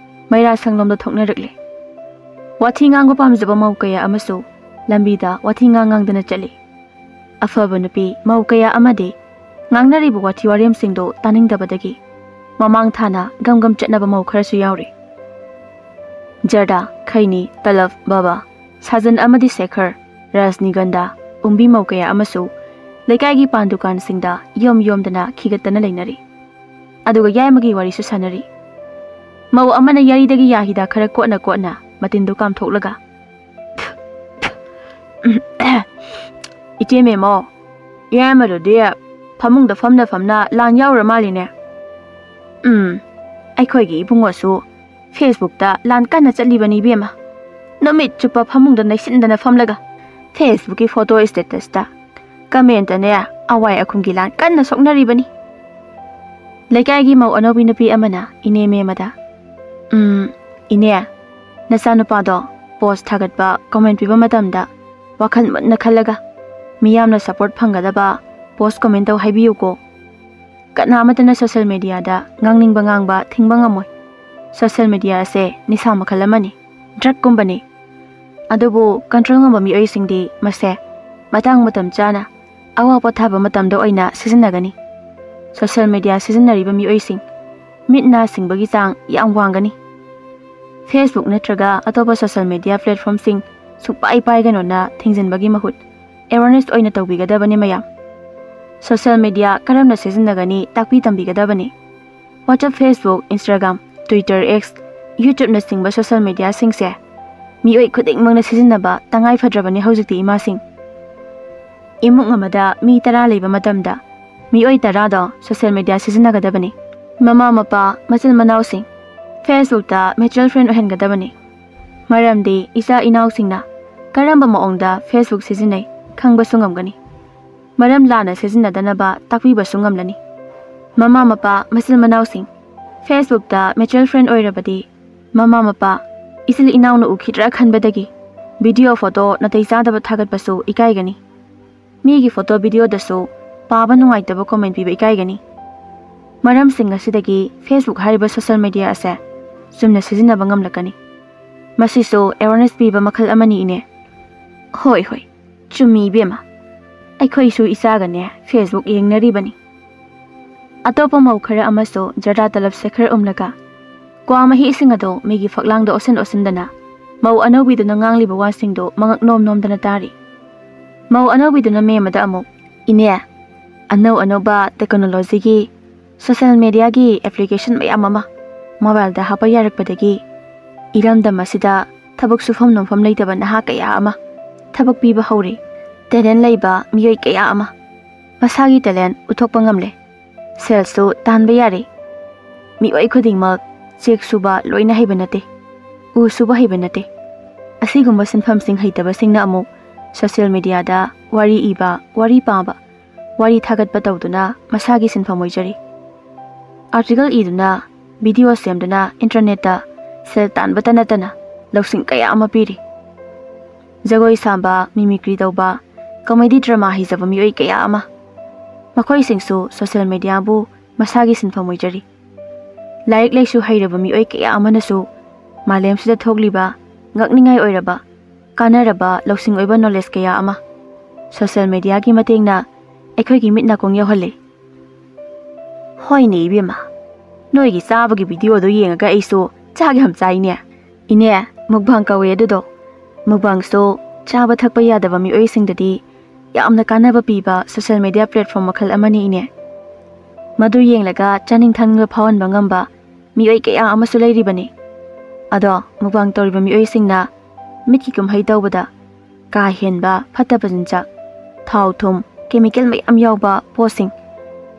ꯃꯩꯔꯥ ꯁꯪꯂꯣꯝꯗ ꯊꯣꯛꯅꯔꯛꯂꯦ꯫ ꯋꯥꯊꯤ ꯉꯥꯡꯕ ꯄꯥꯝꯖꯕ ꯃꯧ ꯀꯌꯥ ꯑꯃꯁꯨ ꯂꯝꯕꯤꯗ ꯋꯥꯊꯤ ꯉꯥꯡ ꯉꯥꯡꯗꯅ ꯆꯠꯂꯤ꯫ ꯑꯐꯕ ꯅꯨꯄꯤ ꯃꯧ ꯀꯌꯥ ꯑꯃꯗꯤ ꯉꯥꯡꯅꯔꯤꯕ ꯋꯥꯊꯤ ꯋꯥꯔꯦꯝꯁꯤꯡꯗꯣ ꯇꯥꯅꯤꯡꯗꯕꯗꯒꯤ ꯃꯃꯥꯡ ꯊꯥꯅ ꯒꯝ ꯒꯝ ꯆꯠꯅꯕ ꯃꯧ ꯈꯔꯁꯨ ꯌꯥꯎꯔꯤ꯫ ꯖꯔꯗꯥ, ꯈꯩꯅꯤ, ꯇꯂꯞ, ꯕꯥꯕꯥ, ꯁꯥꯖꯟ ꯑꯃꯗꯤ ꯁꯦꯈꯔ, ꯔꯥꯖꯅꯤꯒꯟꯙꯥ, ꯎꯝꯕꯤ ꯃꯧ ꯀꯌꯥ ꯑꯃꯁꯨ ꯂꯩꯀꯥꯏꯒꯤ ꯄꯥꯟ ꯗꯨꯀꯥꯟꯁꯤꯡꯗ ꯌꯣꯝ ꯌꯣꯝꯗꯅ ꯈꯤꯒꯠꯇꯅ ꯂꯩꯅꯔꯤ꯫ ꯑꯗꯨꯒ ꯌꯥꯏꯃꯒꯤ ꯋꯥꯔꯤꯁꯨ ꯁꯥꯟꯅꯔꯤ꯫ ꯃꯧ ꯑꯃꯅ ꯌꯥꯔꯤꯗꯒꯤ ꯌꯥ ꯍꯤꯗꯥꯛ ꯈꯔ ꯀꯣꯠꯅ ꯀꯣꯠꯅ ꯃꯇꯤꯟꯗꯨ ꯀꯥꯝꯊꯣꯛꯂꯒ, "ꯏꯆꯦ ꯃꯦꯃꯣ, ꯌꯥꯏꯃꯗꯨꯗꯤ ꯐꯃꯨꯡꯗ ꯐꯝꯅ ꯐꯝꯅ ꯂꯥꯟ ꯌꯥꯎꯔ ꯃꯥꯜꯂꯤꯅꯦ꯫ ꯎꯝ, ꯑꯩꯈꯣꯏꯒꯤ ꯏꯕꯨꯡꯉꯣꯁꯨ Facebookꯇ ꯂꯥꯟ ꯀꯟꯅ ꯆꯠꯂꯤꯕꯅꯤ ꯏꯕꯦꯝꯃ꯫ ꯅꯨꯃꯤꯠ ꯆꯨꯞꯄ ꯐꯃꯨꯡꯗ ꯅꯩꯁꯤꯟꯗꯅ ꯐꯝꯂꯒ Facebookꯀꯤ photo statusꯇ commentꯇꯅꯦ ꯑꯋꯥꯏ ꯑꯈꯨꯝꯒꯤ ꯂꯥꯟ ꯀꯟꯅ ꯁꯣꯛꯅꯔꯤꯕꯅꯤ꯫" ꯂꯩꯀꯥꯏꯒꯤ ꯃꯧ ꯑꯅꯧꯕꯤ ꯅꯨꯄꯤ ꯑꯃꯅ ꯏꯅꯦ ꯃꯦꯃꯗ, "ꯎꯝ, ꯏꯅꯦ, ꯅꯆꯥꯅꯨꯄꯥꯗꯣ post ꯊꯥꯒꯠꯄ comment ꯄꯤꯕ ꯃꯇꯝꯗ ꯋꯥꯈꯜ ꯃꯨꯟꯅ ꯈꯜꯂꯒ ꯃꯤꯌꯥꯝꯅ support ꯐꯪꯒꯗꯕ post comment ꯇꯧ ꯍꯥꯏꯕꯤꯌꯨꯀꯣ꯫ ꯀꯅꯥ ꯑꯃꯠꯇꯅ social mediaꯗ ꯉꯥꯡꯅꯤꯡꯕ ꯉꯥꯡꯕ ꯊꯤꯡꯕ ꯉꯝꯃꯣꯏ꯫ Social media ꯑꯁꯦ ꯅꯤꯁꯥ ꯃꯈꯜ ꯑꯃꯅꯤ, drugꯀꯨꯝꯕꯅꯤ꯫ ꯑꯗꯨꯕꯨ control ꯉꯝꯕ ꯃꯤꯑꯣꯏꯁꯤꯡꯗꯤ ꯃꯁꯦ ꯃꯇꯥꯡ ꯃꯇꯝ ꯆꯥꯅ ꯑꯋꯥ ꯄꯣꯊꯥꯕ ꯃꯇꯝꯗ ꯑꯣꯏꯅ ꯁꯤꯖꯤꯟꯅꯒꯅꯤ꯫" Social media ꯁꯤꯖꯤꯟꯅꯔꯤꯕ ꯃꯤꯑꯣꯏꯁꯤꯡ ꯃꯤꯠ ꯅꯥ ꯁꯤꯡꯕꯒꯤ ꯆꯥꯡ ꯌꯥꯝ ꯋꯥꯡꯒꯅꯤ꯫ Facebook ꯅꯠꯇ꯭ꯔꯒ ꯑꯇꯣꯞꯄ social media platformꯁꯤꯡ ꯁꯨꯡꯄꯥꯏ ꯄꯥꯏꯒꯅꯣꯅ ꯊꯤꯡꯖꯤꯟꯕꯒꯤ ꯃꯍꯨꯠ awareness ꯑꯣꯏꯅ ꯇꯧꯕꯤꯒꯗꯕꯅꯤ ꯃꯌꯥꯝ꯫ Social media ꯀꯔꯝꯅ ꯁꯤꯖꯤꯟꯅꯒꯅꯤ ꯇꯥꯛꯄꯤ ꯇꯝꯕꯤꯒꯗꯕꯅꯤ꯫ WhatsApp, Facebook, Instagram, Twitter, X, YouTubeꯅꯆꯤꯡꯕ social mediaꯁꯤꯡꯁꯦ ꯃꯤꯑꯣꯏ ꯈꯨꯗꯤꯡꯃꯛꯅ ꯁꯤꯖꯤꯟꯅꯕ ꯇꯉꯥꯏ ꯐꯗ꯭ꯔꯕꯅꯤ ꯍꯧꯖꯤꯛꯇꯤ ꯏꯃꯥꯁꯤꯡ꯫ ꯏꯃꯨꯡ ꯑꯃꯗ ꯃꯤ ꯇꯔꯥ ꯂꯩꯕ ꯃꯇꯝꯗ ꯃꯤꯑꯣꯏ ꯇꯔꯥꯗꯣ social media ꯁꯤꯖꯤꯟꯅꯒꯗꯕꯅꯤ꯫ ꯃꯃꯥ ꯃꯄꯥ, ꯃꯆꯤꯟ ꯃꯅꯥꯎꯁꯤꯡ Facebookꯇ mutual friend ꯑꯣꯏꯍꯟꯒꯗꯕꯅꯤ꯫ ꯃꯔꯝꯗꯤ ꯏꯆꯥ ꯏꯅꯥꯎꯁꯤꯡꯅ ꯀꯔꯝꯕ ꯃꯑꯣꯡꯗ Facebook ꯁꯤꯖꯤꯟꯅꯩ ꯈꯪꯕꯁꯨ ꯉꯝꯒꯅꯤ꯫ ꯃꯔꯝ ꯂꯥꯟꯅ ꯁꯤꯖꯤꯟꯅꯗꯅꯕ ꯇꯥꯛꯄꯤꯕꯁꯨ ꯉꯝꯂꯅꯤ꯫ ꯃꯃꯥ ꯃꯄꯥ, ꯃꯆꯤꯟ ꯃꯅꯥꯎꯁꯤꯡ, Facebookꯇ mutual friend ꯑꯣꯏꯔꯕꯗꯤ ꯃꯃꯥ ꯃꯄꯥ, ꯏꯆꯤꯜ ꯏꯅꯥꯎꯅ ꯎꯈꯤꯗ꯭ꯔꯥ ꯈꯟꯕꯗꯒꯤ video photo ꯅꯥꯇꯩ ꯆꯥꯗꯕ ꯊꯥꯒꯠꯄꯁꯨ ꯏꯀꯥꯏꯒꯅꯤ꯫ ꯃꯤꯒꯤ photo videoꯗꯁꯨ ꯄꯥꯕ ꯅꯨꯡꯉꯥꯏꯇꯕ comment ꯄꯤꯕ ꯏꯀꯥꯏꯒꯅꯤ꯫ ꯃꯔꯝꯁꯤꯡ ꯑꯁꯤꯗꯒꯤ Facebook ꯍꯥꯏꯔꯤꯕ social media ꯑꯁꯦ ꯆꯨꯝꯅ ꯁꯤꯖꯤꯟꯅꯕ ꯉꯝꯂꯛꯀꯅꯤ꯫ ꯃꯁꯤꯁꯨ awareness ꯄꯤꯕ ꯃꯈꯜ ꯑꯃꯅꯤ ꯏꯅꯦ꯫ ꯍꯣꯏ, ꯍꯣꯏ, ꯆꯨꯝꯃꯤ ꯏꯕꯦꯝꯃ꯫ ꯑꯩꯈꯣꯏꯁꯨ ꯏꯆꯥꯒꯅꯦ Facebook ꯌꯦꯡꯅꯔꯤꯕꯅꯤ꯫ ꯑꯇꯣꯞꯄ ꯃꯧ ꯈꯔ ꯑꯃꯁꯨ ꯖꯔꯗꯥ ꯇꯂꯞꯁꯦ ꯈꯔ ꯎꯝꯂꯒ ꯀ꯭ꯋꯥ ꯃꯍꯤ ꯏꯁꯤꯡ ꯑꯗꯣ ꯃꯤꯒꯤ ꯐꯛꯂꯥꯡꯗ ꯑꯣꯠꯁꯤꯟ ꯑꯣꯠꯁꯤꯟꯗꯅ ꯃꯧ ꯑꯅꯧꯕꯤꯗꯨꯅ ꯉꯥꯡꯂꯤꯕ ꯋꯥꯁꯤꯡꯗꯨ ꯃꯉꯛ ꯅꯣꯝ ꯅꯣꯝꯗꯅ ꯇꯥꯔꯤ꯫ ꯃꯧ ꯑꯅꯧꯕꯤꯗꯨꯅ ꯃꯦꯝꯃꯗ ꯑꯃꯨꯛ, "ꯏꯅꯦ, ꯑꯅꯧ ꯑꯅꯧꯕ technologyꯒꯤ, social mediaꯒꯤ application ꯃꯌꯥꯝ ꯑꯃ mobileꯗ ꯍꯥꯞꯄ ꯌꯥꯔꯛꯄꯗꯒꯤ ꯏꯔꯝꯗꯝ ꯑꯁꯤꯗ ꯊꯕꯛ ꯁꯨꯐꯝ ꯅꯣꯝꯐꯝ ꯂꯩꯇꯕ ꯅꯍꯥ ꯀꯌꯥ ꯑꯃ ꯊꯕꯛ ꯄꯤꯕ ꯍꯧꯔꯦ꯫ Talent ꯂꯩꯕ ꯃꯤꯑꯣꯏ ꯀꯌꯥ ꯑꯃ ꯃꯁꯥꯒꯤ talent ꯎꯠꯊꯣꯛꯄ ꯉꯝꯂꯦ꯫ ꯁꯦꯜꯁꯨ ꯇꯥꯟꯕ ꯌꯥꯔꯦ꯫ ꯃꯤꯑꯣꯏ ꯈꯨꯗꯤꯡꯃꯛ ꯆꯦꯛ ꯁꯨꯕ ꯂꯣꯏꯅ ꯍꯩꯕ ꯅꯠꯇꯦ, ꯎ ꯁꯨꯕ ꯍꯩꯕ ꯅꯠꯇꯦ꯫ ꯑꯁꯤꯒꯨꯝꯕ ꯁꯤꯟꯐꯝꯁꯤꯡ ꯍꯩꯇꯕꯁꯤꯡꯅ ꯑꯃꯨꯛ social mediaꯗ ꯋꯥꯔꯤ ꯏꯕ, ꯋꯥꯔꯤ ꯄꯥꯕ, ꯋꯥꯔꯤ ꯊꯥꯒꯠꯄ ꯇꯧꯗꯨꯅ ꯃꯁꯥꯒꯤ ꯁꯤꯟꯐꯝ ꯑꯣꯏꯖꯔꯤ꯫ Article ꯏꯗꯨꯅ, video ꯁꯦꯝꯗꯨꯅ internetꯇ ꯁꯦꯜ ꯇꯥꯟꯕꯇ ꯅꯠꯇꯅ ꯂꯧꯁꯤꯡ ꯀꯌꯥ ꯑꯃ ꯄꯤꯔꯤ꯫ ꯖꯒꯣꯏ ꯁꯥꯕ, mimicry ꯇꯧꯕ, comedy drama ꯍꯩꯖꯕ ꯃꯤꯑꯣꯏ ꯀꯌꯥ ꯑꯃ, ꯃꯈꯣꯏꯁꯤꯡꯁꯨ social mediaꯕꯨ ꯃꯁꯥꯒꯤ ꯁꯤꯟꯐꯝ ꯑꯣꯏꯖꯔꯤ꯫ ꯂꯥꯏꯔꯤꯛ ꯂꯥꯏꯁꯨ ꯍꯩꯔꯕ ꯃꯤꯑꯣꯏ ꯀꯌꯥ ꯑꯃꯅꯁꯨ ꯃꯥꯂꯦꯝꯁꯤꯗ ꯊꯣꯛꯂꯤꯕ ꯉꯛꯅꯤꯡꯉꯥꯏ ꯑꯣꯏꯔꯕ, ꯀꯥꯟꯅꯔꯕ, ꯂꯧꯁꯤꯡ ꯑꯣꯏꯕ knowledge ꯀꯌꯥ ꯑꯃ social mediaꯒꯤ ꯃꯇꯦꯡꯅ ꯑꯩꯈꯣꯏꯒꯤ ꯃꯤꯠ ꯅꯥꯀꯣꯡ ꯌꯧꯍꯜꯂꯤ꯫ ꯍꯣꯏꯅꯦ ꯏꯕꯦꯝꯃ, ꯅꯣꯏꯒꯤ ꯆꯥꯕꯒꯤ videoꯗꯣ ꯌꯦꯡꯉꯒ ꯑꯩꯁꯨ ꯆꯥꯛ ꯌꯥꯝ ꯆꯥꯏꯅꯦ꯫ ꯏꯅꯦ, mukbang ꯀꯧꯋꯦ ꯑꯗꯨꯗꯣ꯫ Mukbangꯁꯨ ꯆꯥꯕ ꯊꯛꯄ ꯌꯥꯗꯕ ꯃꯤꯑꯣꯏꯁꯤꯡꯗꯗꯤ ꯌꯥꯝꯅ ꯀꯥꯟꯅꯕ ꯄꯤꯕ social media platform ꯃꯈꯜ ꯑꯃꯅꯤ ꯏꯅꯦ꯫ ꯃꯗꯨ ꯌꯦꯡꯂꯒ ꯆꯥꯅꯤꯡ ꯊꯛꯅꯤꯡꯕ ꯐꯥꯎꯍꯟꯕ ꯉꯝꯕ ꯃꯤꯑꯣꯏ ꯀꯌꯥ ꯑꯃꯁꯨ ꯂꯩꯔꯤꯕꯅꯤ꯫ ꯑꯗꯣ mukbang ꯇꯧꯔꯤꯕ ꯃꯤꯑꯣꯏꯁꯤꯡꯅ ꯃꯤꯠꯀꯤ ꯀꯨꯝꯍꯩ ꯇꯧꯕꯗ ꯀꯥ ꯍꯦꯟꯕ ꯐꯠꯇꯕ ꯆꯤꯟꯖꯥꯛ, ꯊꯥꯎ ꯊꯨꯝ, chemical ꯃꯌꯥꯝ ꯌꯥꯎꯕ ꯄꯣꯠꯁꯤꯡ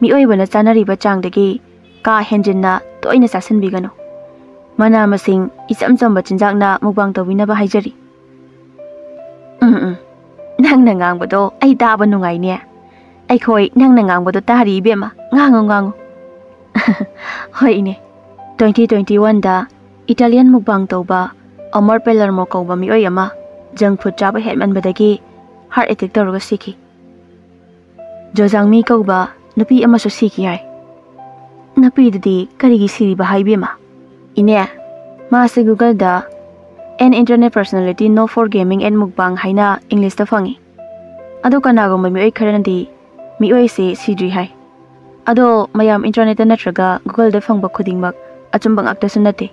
ꯃꯤꯑꯣꯏꯕꯅ ꯆꯥꯅꯔꯤꯕ ꯆꯥꯡꯗꯒꯤ ꯀꯥ ꯍꯦꯟꯖꯤꯟꯅ ꯇꯣꯏꯅ ꯆꯥꯁꯤꯟꯕꯤꯒꯅꯨ꯫ ꯃꯅꯥ ꯃꯁꯤꯡ, ꯏꯆꯝ ꯆꯝꯕ ꯆꯤꯟꯖꯥꯛꯅ mukbang ꯇꯧꯕꯤꯅꯕ ꯍꯥꯏꯖꯔꯤ꯫ ꯎꯝ, ꯎꯝ꯫ ꯅꯪꯅ ꯉꯥꯡꯕꯗꯣ ꯑꯩ ꯇꯥꯕ ꯅꯨꯡꯉꯥꯏꯅꯦ꯫ ꯑꯩꯈꯣꯏ ꯅꯪꯅ ꯉꯥꯡꯕꯗꯣ ꯇꯥꯔꯤ ꯏꯕꯦꯝꯃ, ꯉꯥꯡꯉꯨ ꯉꯥꯡꯉꯨ꯫ ꯍꯣꯏ ꯏꯅꯦ, twenty twenty-oneꯗ Italian mukbang ꯇꯧꯕ ꯑꯃꯔ ꯄꯦꯂꯔꯃꯣ ꯀꯧꯕ ꯃꯤꯑꯣꯏ ꯑꯃ junk food ꯆꯥꯕ ꯍꯦꯟꯃꯟꯕꯗꯒꯤ heart attack ꯇꯧꯔꯒ ꯁꯤꯈꯤ꯫ ꯖꯣꯖꯥꯡꯃꯤ ꯀꯧꯕ ꯅꯨꯄꯤ ꯑꯃꯁꯨ ꯁꯤꯈꯤ ꯍꯥꯏ꯫ ꯅꯨꯄꯤꯗꯨꯗꯤ ꯀꯔꯤꯒꯤ ꯁꯤꯔꯤꯕ ꯍꯥꯏ ꯏꯕꯦꯝꯃ? ꯏꯅꯦ, ꯃꯥꯁꯦ Googleꯗ "An internet personality known for gaming and mukbang" ꯍꯥꯏꯅ Englishꯇ ꯐꯪꯉꯤ꯫ ꯑꯗꯣ ꯀꯅꯥꯒꯨꯝꯕ ꯃꯤꯑꯣꯏ ꯈꯔꯅꯗꯤ ꯃꯤꯑꯣꯏꯁꯦ ꯁꯤꯗ꯭ꯔꯤ ꯍꯥꯏ꯫ ꯑꯗꯣ ꯃꯌꯥꯝ internetꯇ ꯅꯠꯇ꯭ꯔꯒ Googleꯗ ꯐꯪꯕ ꯈꯨꯗꯤꯡꯃꯛ ꯑꯆꯨꯝꯕ ꯉꯥꯛꯇꯁꯨ ꯅꯠꯇꯦ,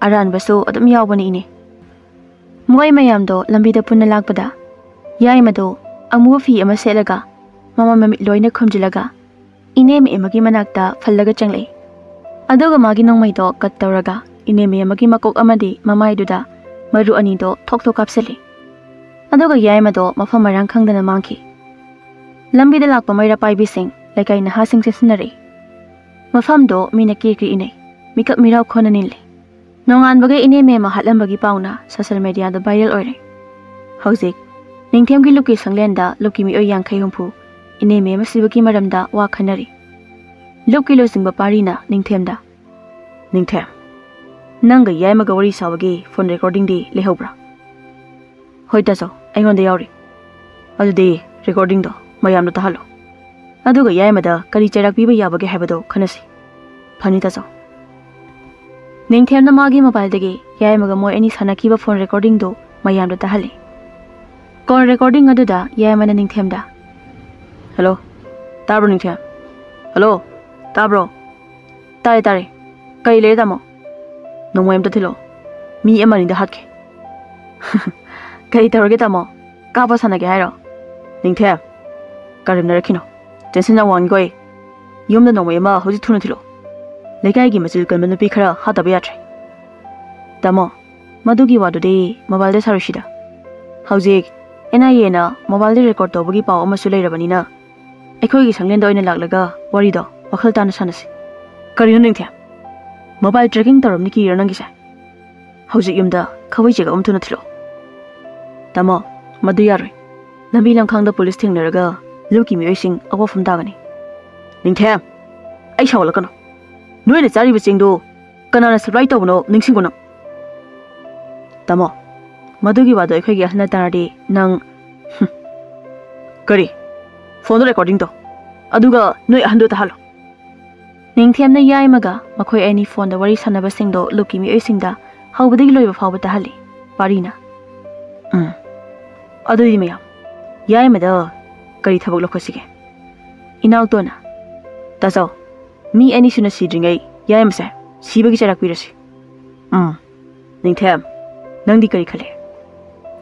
ꯑꯔꯥꯟꯕꯁꯨ ꯑꯗꯨꯝ ꯌꯥꯎꯕꯅꯤ ꯏꯅꯦ꯫ ꯃꯈꯣꯏ ꯃꯌꯥꯝꯗꯣ ꯂꯝꯕꯤꯗ ꯄꯨꯟꯅ ꯂꯥꯛꯄꯗ ꯌꯥꯏꯃꯗꯣ ꯑꯃꯨꯕ ꯐꯤ ꯑꯃ ꯁꯦꯠꯂꯒ ꯃꯃꯥꯏ ꯃꯃꯤꯠ ꯂꯣꯏꯅ ꯈꯨꯝꯖꯤꯜꯂꯒ ꯏꯅꯦ ꯃꯦꯝ ꯑꯃꯒꯤ ꯃꯅꯥꯛꯇ ꯐꯜꯂꯒ ꯆꯪꯂꯛꯏ꯫ ꯑꯗꯨꯒ ꯃꯥꯒꯤ ꯅꯣꯡꯃꯩꯗꯣ cut ꯇꯧꯔꯒ ꯏꯅꯦ ꯃꯦꯝ ꯑꯃꯒꯤ ꯃꯀꯣꯛ ꯑꯃꯗꯤ ꯃꯃꯥꯏꯗꯨꯗ ꯃꯔꯨ ꯑꯅꯤꯗꯣ ꯊꯣꯛ ꯊꯣꯛ ꯀꯥꯞꯁꯤꯜꯂꯤ꯫ ꯑꯗꯨꯒ ꯌꯥꯏꯃꯗꯣ ꯃꯐꯝ ꯃꯔꯥꯡ ꯈꯪꯗꯅ ꯃꯥꯡꯈꯤ꯫ ꯂꯝꯕꯤꯗ ꯂꯥꯛꯄ ꯃꯩꯔꯥ ꯄꯥꯏꯕꯤꯁꯤꯡ, ꯂꯩꯀꯥꯏ ꯅꯍꯥꯁꯤꯡ ꯆꯦꯟꯁꯤꯟꯅꯔꯛꯏ꯫ ꯃꯐꯝꯗꯣ ꯃꯤꯅ ꯀ꯭ꯔꯤ ꯀ꯭ꯔꯤ ꯏꯅꯩ, ꯃꯤꯀꯞ ꯃꯤꯔꯥꯎ ꯈꯣꯟꯅ ꯅꯤꯜꯂꯤ꯫ ꯅꯣꯡꯉꯥꯟꯕꯒ ꯏꯅꯦ ꯃꯦꯝ ꯑꯃ ꯍꯥꯠꯂꯝꯕꯒꯤ ꯄꯥꯎꯅ social mediaꯗ viral ꯑꯣꯏꯔꯦ꯫ ꯍꯧꯖꯤꯛ ꯅꯤꯡꯊꯦꯝꯒꯤ ꯂꯨꯞꯀꯤ ꯁꯪꯂꯦꯟꯗ ꯂꯨꯞꯀꯤ ꯃꯤꯑꯣꯏ ꯌꯥꯡꯈꯩ ꯍꯨꯝꯐꯨ ꯏꯅꯦ ꯃꯦꯝ ꯑꯃ ꯁꯤꯕꯒꯤ ꯃꯔꯝꯗ ꯋꯥ ꯈꯟꯅꯔꯤ꯫ ꯂꯨꯞꯀꯤ ꯂꯨꯆꯤꯡꯕ ꯄꯥꯔꯤꯅ ꯅꯤꯡꯊꯦꯝꯗ, "ꯅꯤꯡꯊꯦꯝ, ꯅꯪꯒ ꯌꯥꯏꯃꯒ ꯋꯥꯔꯤ ꯁꯥꯕꯒꯤ phone recordingꯗꯤ ꯂꯩꯍꯧꯕ꯭ꯔꯥ?" "ꯍꯣꯏ ꯇꯥꯆꯧ, ꯑꯩꯉꯣꯟꯗ ꯌꯥꯎꯔꯤ꯫" "ꯑꯗꯨꯗꯤ recordingꯗꯣ ꯃꯌꯥꯝꯗ ꯇꯥꯍꯜꯂꯨ꯫ ꯑꯗꯨꯒ ꯌꯥꯏꯃꯗ ꯀꯔꯤ ꯆꯩꯔꯥꯛ ꯄꯤꯕ ꯌꯥꯕꯒꯦ ꯍꯥꯏꯕꯗꯣ ꯈꯟꯅꯁꯤ꯫" "ꯐꯅꯤ ꯇꯥꯆꯧ꯫" ꯅꯤꯡꯊꯦꯝꯅ ꯃꯥꯒꯤ mobileꯗꯒꯤ ꯌꯥꯏꯃꯒ ꯃꯣꯏ ꯑꯅꯤ ꯁꯥꯟꯅꯈꯤꯕ phone recordingꯗꯨ ꯃꯌꯥꯝꯗ ꯇꯥꯍꯜꯂꯤ꯫ Call recording ꯑꯗꯨꯗ ꯌꯥꯏꯃꯅ ꯅꯤꯡꯊꯦꯝꯗ, "Hello, ꯇꯥꯕ꯭ꯔꯣ ꯅꯤꯡꯊꯦꯝ? Hello, ꯇꯥꯕ꯭ꯔꯣ?" "ꯇꯥꯔꯦ, ꯇꯥꯔꯦ꯫ ꯀꯔꯤ ꯂꯩꯔꯦ ꯇꯥꯃꯣ?" "ꯅꯣꯡꯃꯩ ꯑꯝꯇ ꯊꯤꯜꯂꯛꯑꯣ꯫ ꯃꯤ ꯑꯃ ꯑꯅꯤꯗ ꯍꯥꯠꯀꯦ꯫" "ꯀꯔꯤ ꯇꯧꯔꯒꯦ ꯇꯥꯃꯣ? ꯀꯥꯞꯄ ꯁꯥꯟꯅꯒꯦ ꯍꯥꯏꯔꯣ?" "ꯅꯤꯡꯊꯦꯝ, ꯀꯔꯦꯝꯅꯔꯛꯈꯤꯅꯣ꯫ Tension ꯌꯥꯝ ꯋꯥꯡꯉꯤꯀꯣ ꯑꯩ꯫ ꯌꯨꯝꯗ ꯅꯣꯡꯃꯩ ꯑꯃ ꯍꯧꯖꯤꯛ ꯊꯨꯅ ꯊꯤꯜꯂꯛꯑꯣ꯫ ꯂꯩꯀꯥꯏꯒꯤ ꯃꯆꯤꯜ ꯀꯟꯕ ꯅꯨꯄꯤ ꯈꯔ ꯍꯥꯠꯇꯕ ꯌꯥꯗ꯭ꯔꯦ꯫" "ꯇꯥꯃꯣ, ꯃꯗꯨꯒꯤ ꯋꯥꯗꯨꯗꯤ mobileꯗ ꯁꯥꯔꯣꯏꯁꯤꯗ꯫ ꯍꯧꯖꯤꯛ NIAꯅ mobileꯗ record ꯇꯧꯕꯒꯤ ꯄꯥꯎ ꯑꯃꯁꯨ ꯂꯩꯔꯕꯅꯤꯅ ꯑꯩꯈꯣꯏꯒꯤ ꯁꯪꯂꯦꯟꯗ ꯑꯣꯏꯅ ꯂꯥꯛꯂꯒ ꯋꯥꯔꯤꯗꯣ ꯋꯥꯈꯜ ꯇꯥꯅ ꯁꯥꯟꯅꯁꯤ꯫" "ꯀꯔꯤꯅꯣ ꯅꯤꯡꯊꯦꯝ? Mobile tracking ꯇꯧꯔꯝꯅꯤ ꯀꯤꯔꯤꯔꯣ ꯅꯪꯒꯤꯁꯦ? ꯍꯧꯖꯤꯛ ꯌꯨꯝꯗ ꯈꯥꯕꯩ ꯆꯦꯒꯞ ꯑꯃ ꯊꯨꯅ ꯊꯤꯜꯂꯛꯑꯣ꯫" "ꯇꯥꯃꯣ, ꯃꯗꯨ ꯌꯥꯔꯣꯏ꯫ ꯂꯝꯕꯤ ꯂꯝꯈꯥꯡꯗ police ꯊꯦꯡꯅꯔꯒ ꯂꯨꯞꯀꯤ ꯃꯤꯑꯣꯏꯁꯤꯡ ꯑꯋꯥꯐꯝ ꯇꯥꯒꯅꯤ꯫ ꯅꯤꯡꯊꯦꯝ, ꯑꯩ ꯁꯥꯎꯍꯜꯂꯛꯀꯅꯨ꯫ ꯅꯣꯏꯅ ꯆꯥꯔꯤꯕ ꯆꯦꯡꯗꯣ ꯀꯅꯥꯅ ꯁꯄ꯭ꯂꯥꯏ ꯇꯧꯕꯅꯣ ꯅꯤꯡꯁꯤꯡꯉꯨ ꯅꯪ꯫ ꯇꯥꯃꯣ, ꯃꯗꯨꯒꯤ ꯋꯥꯗꯣ ꯑꯩꯈꯣꯏꯒꯤ ꯑꯍꯜꯅ ꯇꯥꯔꯗꯤ ꯅꯪ, ꯍꯨꯝ꯫ ꯀꯔꯤ? ꯐꯣꯟꯗ ꯔꯦꯀꯣꯔꯗꯤꯡ ꯇꯧ꯫ ꯑꯗꯨꯒ ꯅꯣꯏ ꯑꯍꯟꯗꯣ ꯇꯥꯍꯜꯂꯣ꯫ ꯅꯤꯡꯊꯦꯝꯅ ꯌꯥꯏꯃꯒ ꯃꯈꯣꯏ ꯑꯅꯤ ꯐꯣꯟꯗ ꯋꯥꯔꯤ ꯁꯥꯟꯅꯕꯁꯤꯡꯗꯣ ꯂꯨꯞꯀꯤ ꯃꯤꯑꯣꯏꯁꯤꯡꯗ ꯍꯧꯕꯗꯒꯤ ꯂꯣꯏꯕ ꯐꯥꯎꯕ ꯇꯥꯍꯜꯂꯤ꯫ ꯄꯥꯔꯤꯅ, "ꯎꯝ, ꯑꯗꯨꯗꯤ ꯃꯌꯥꯝ, ꯌꯥꯏꯃꯗ ꯀꯔꯤ ꯊꯕꯛ ꯂꯧꯈꯠꯁꯤꯒꯦ?" ꯏꯅꯥꯎꯇꯣꯟꯅ, "ꯇꯥꯆꯧ, ꯃꯤ ꯑꯅꯤ ꯁꯨꯅ ꯁꯤꯗ꯭ꯔꯤꯉꯩ ꯌꯥꯏꯃꯁꯦ ꯁꯤꯕꯒꯤ ꯆꯩꯔꯥꯛ ꯄꯤꯔꯁꯤ꯫" "ꯎꯝ, ꯅꯤꯡꯊꯦꯝ, ꯅꯪꯗꯤ ꯀꯔꯤ ꯈꯜꯂꯤ?"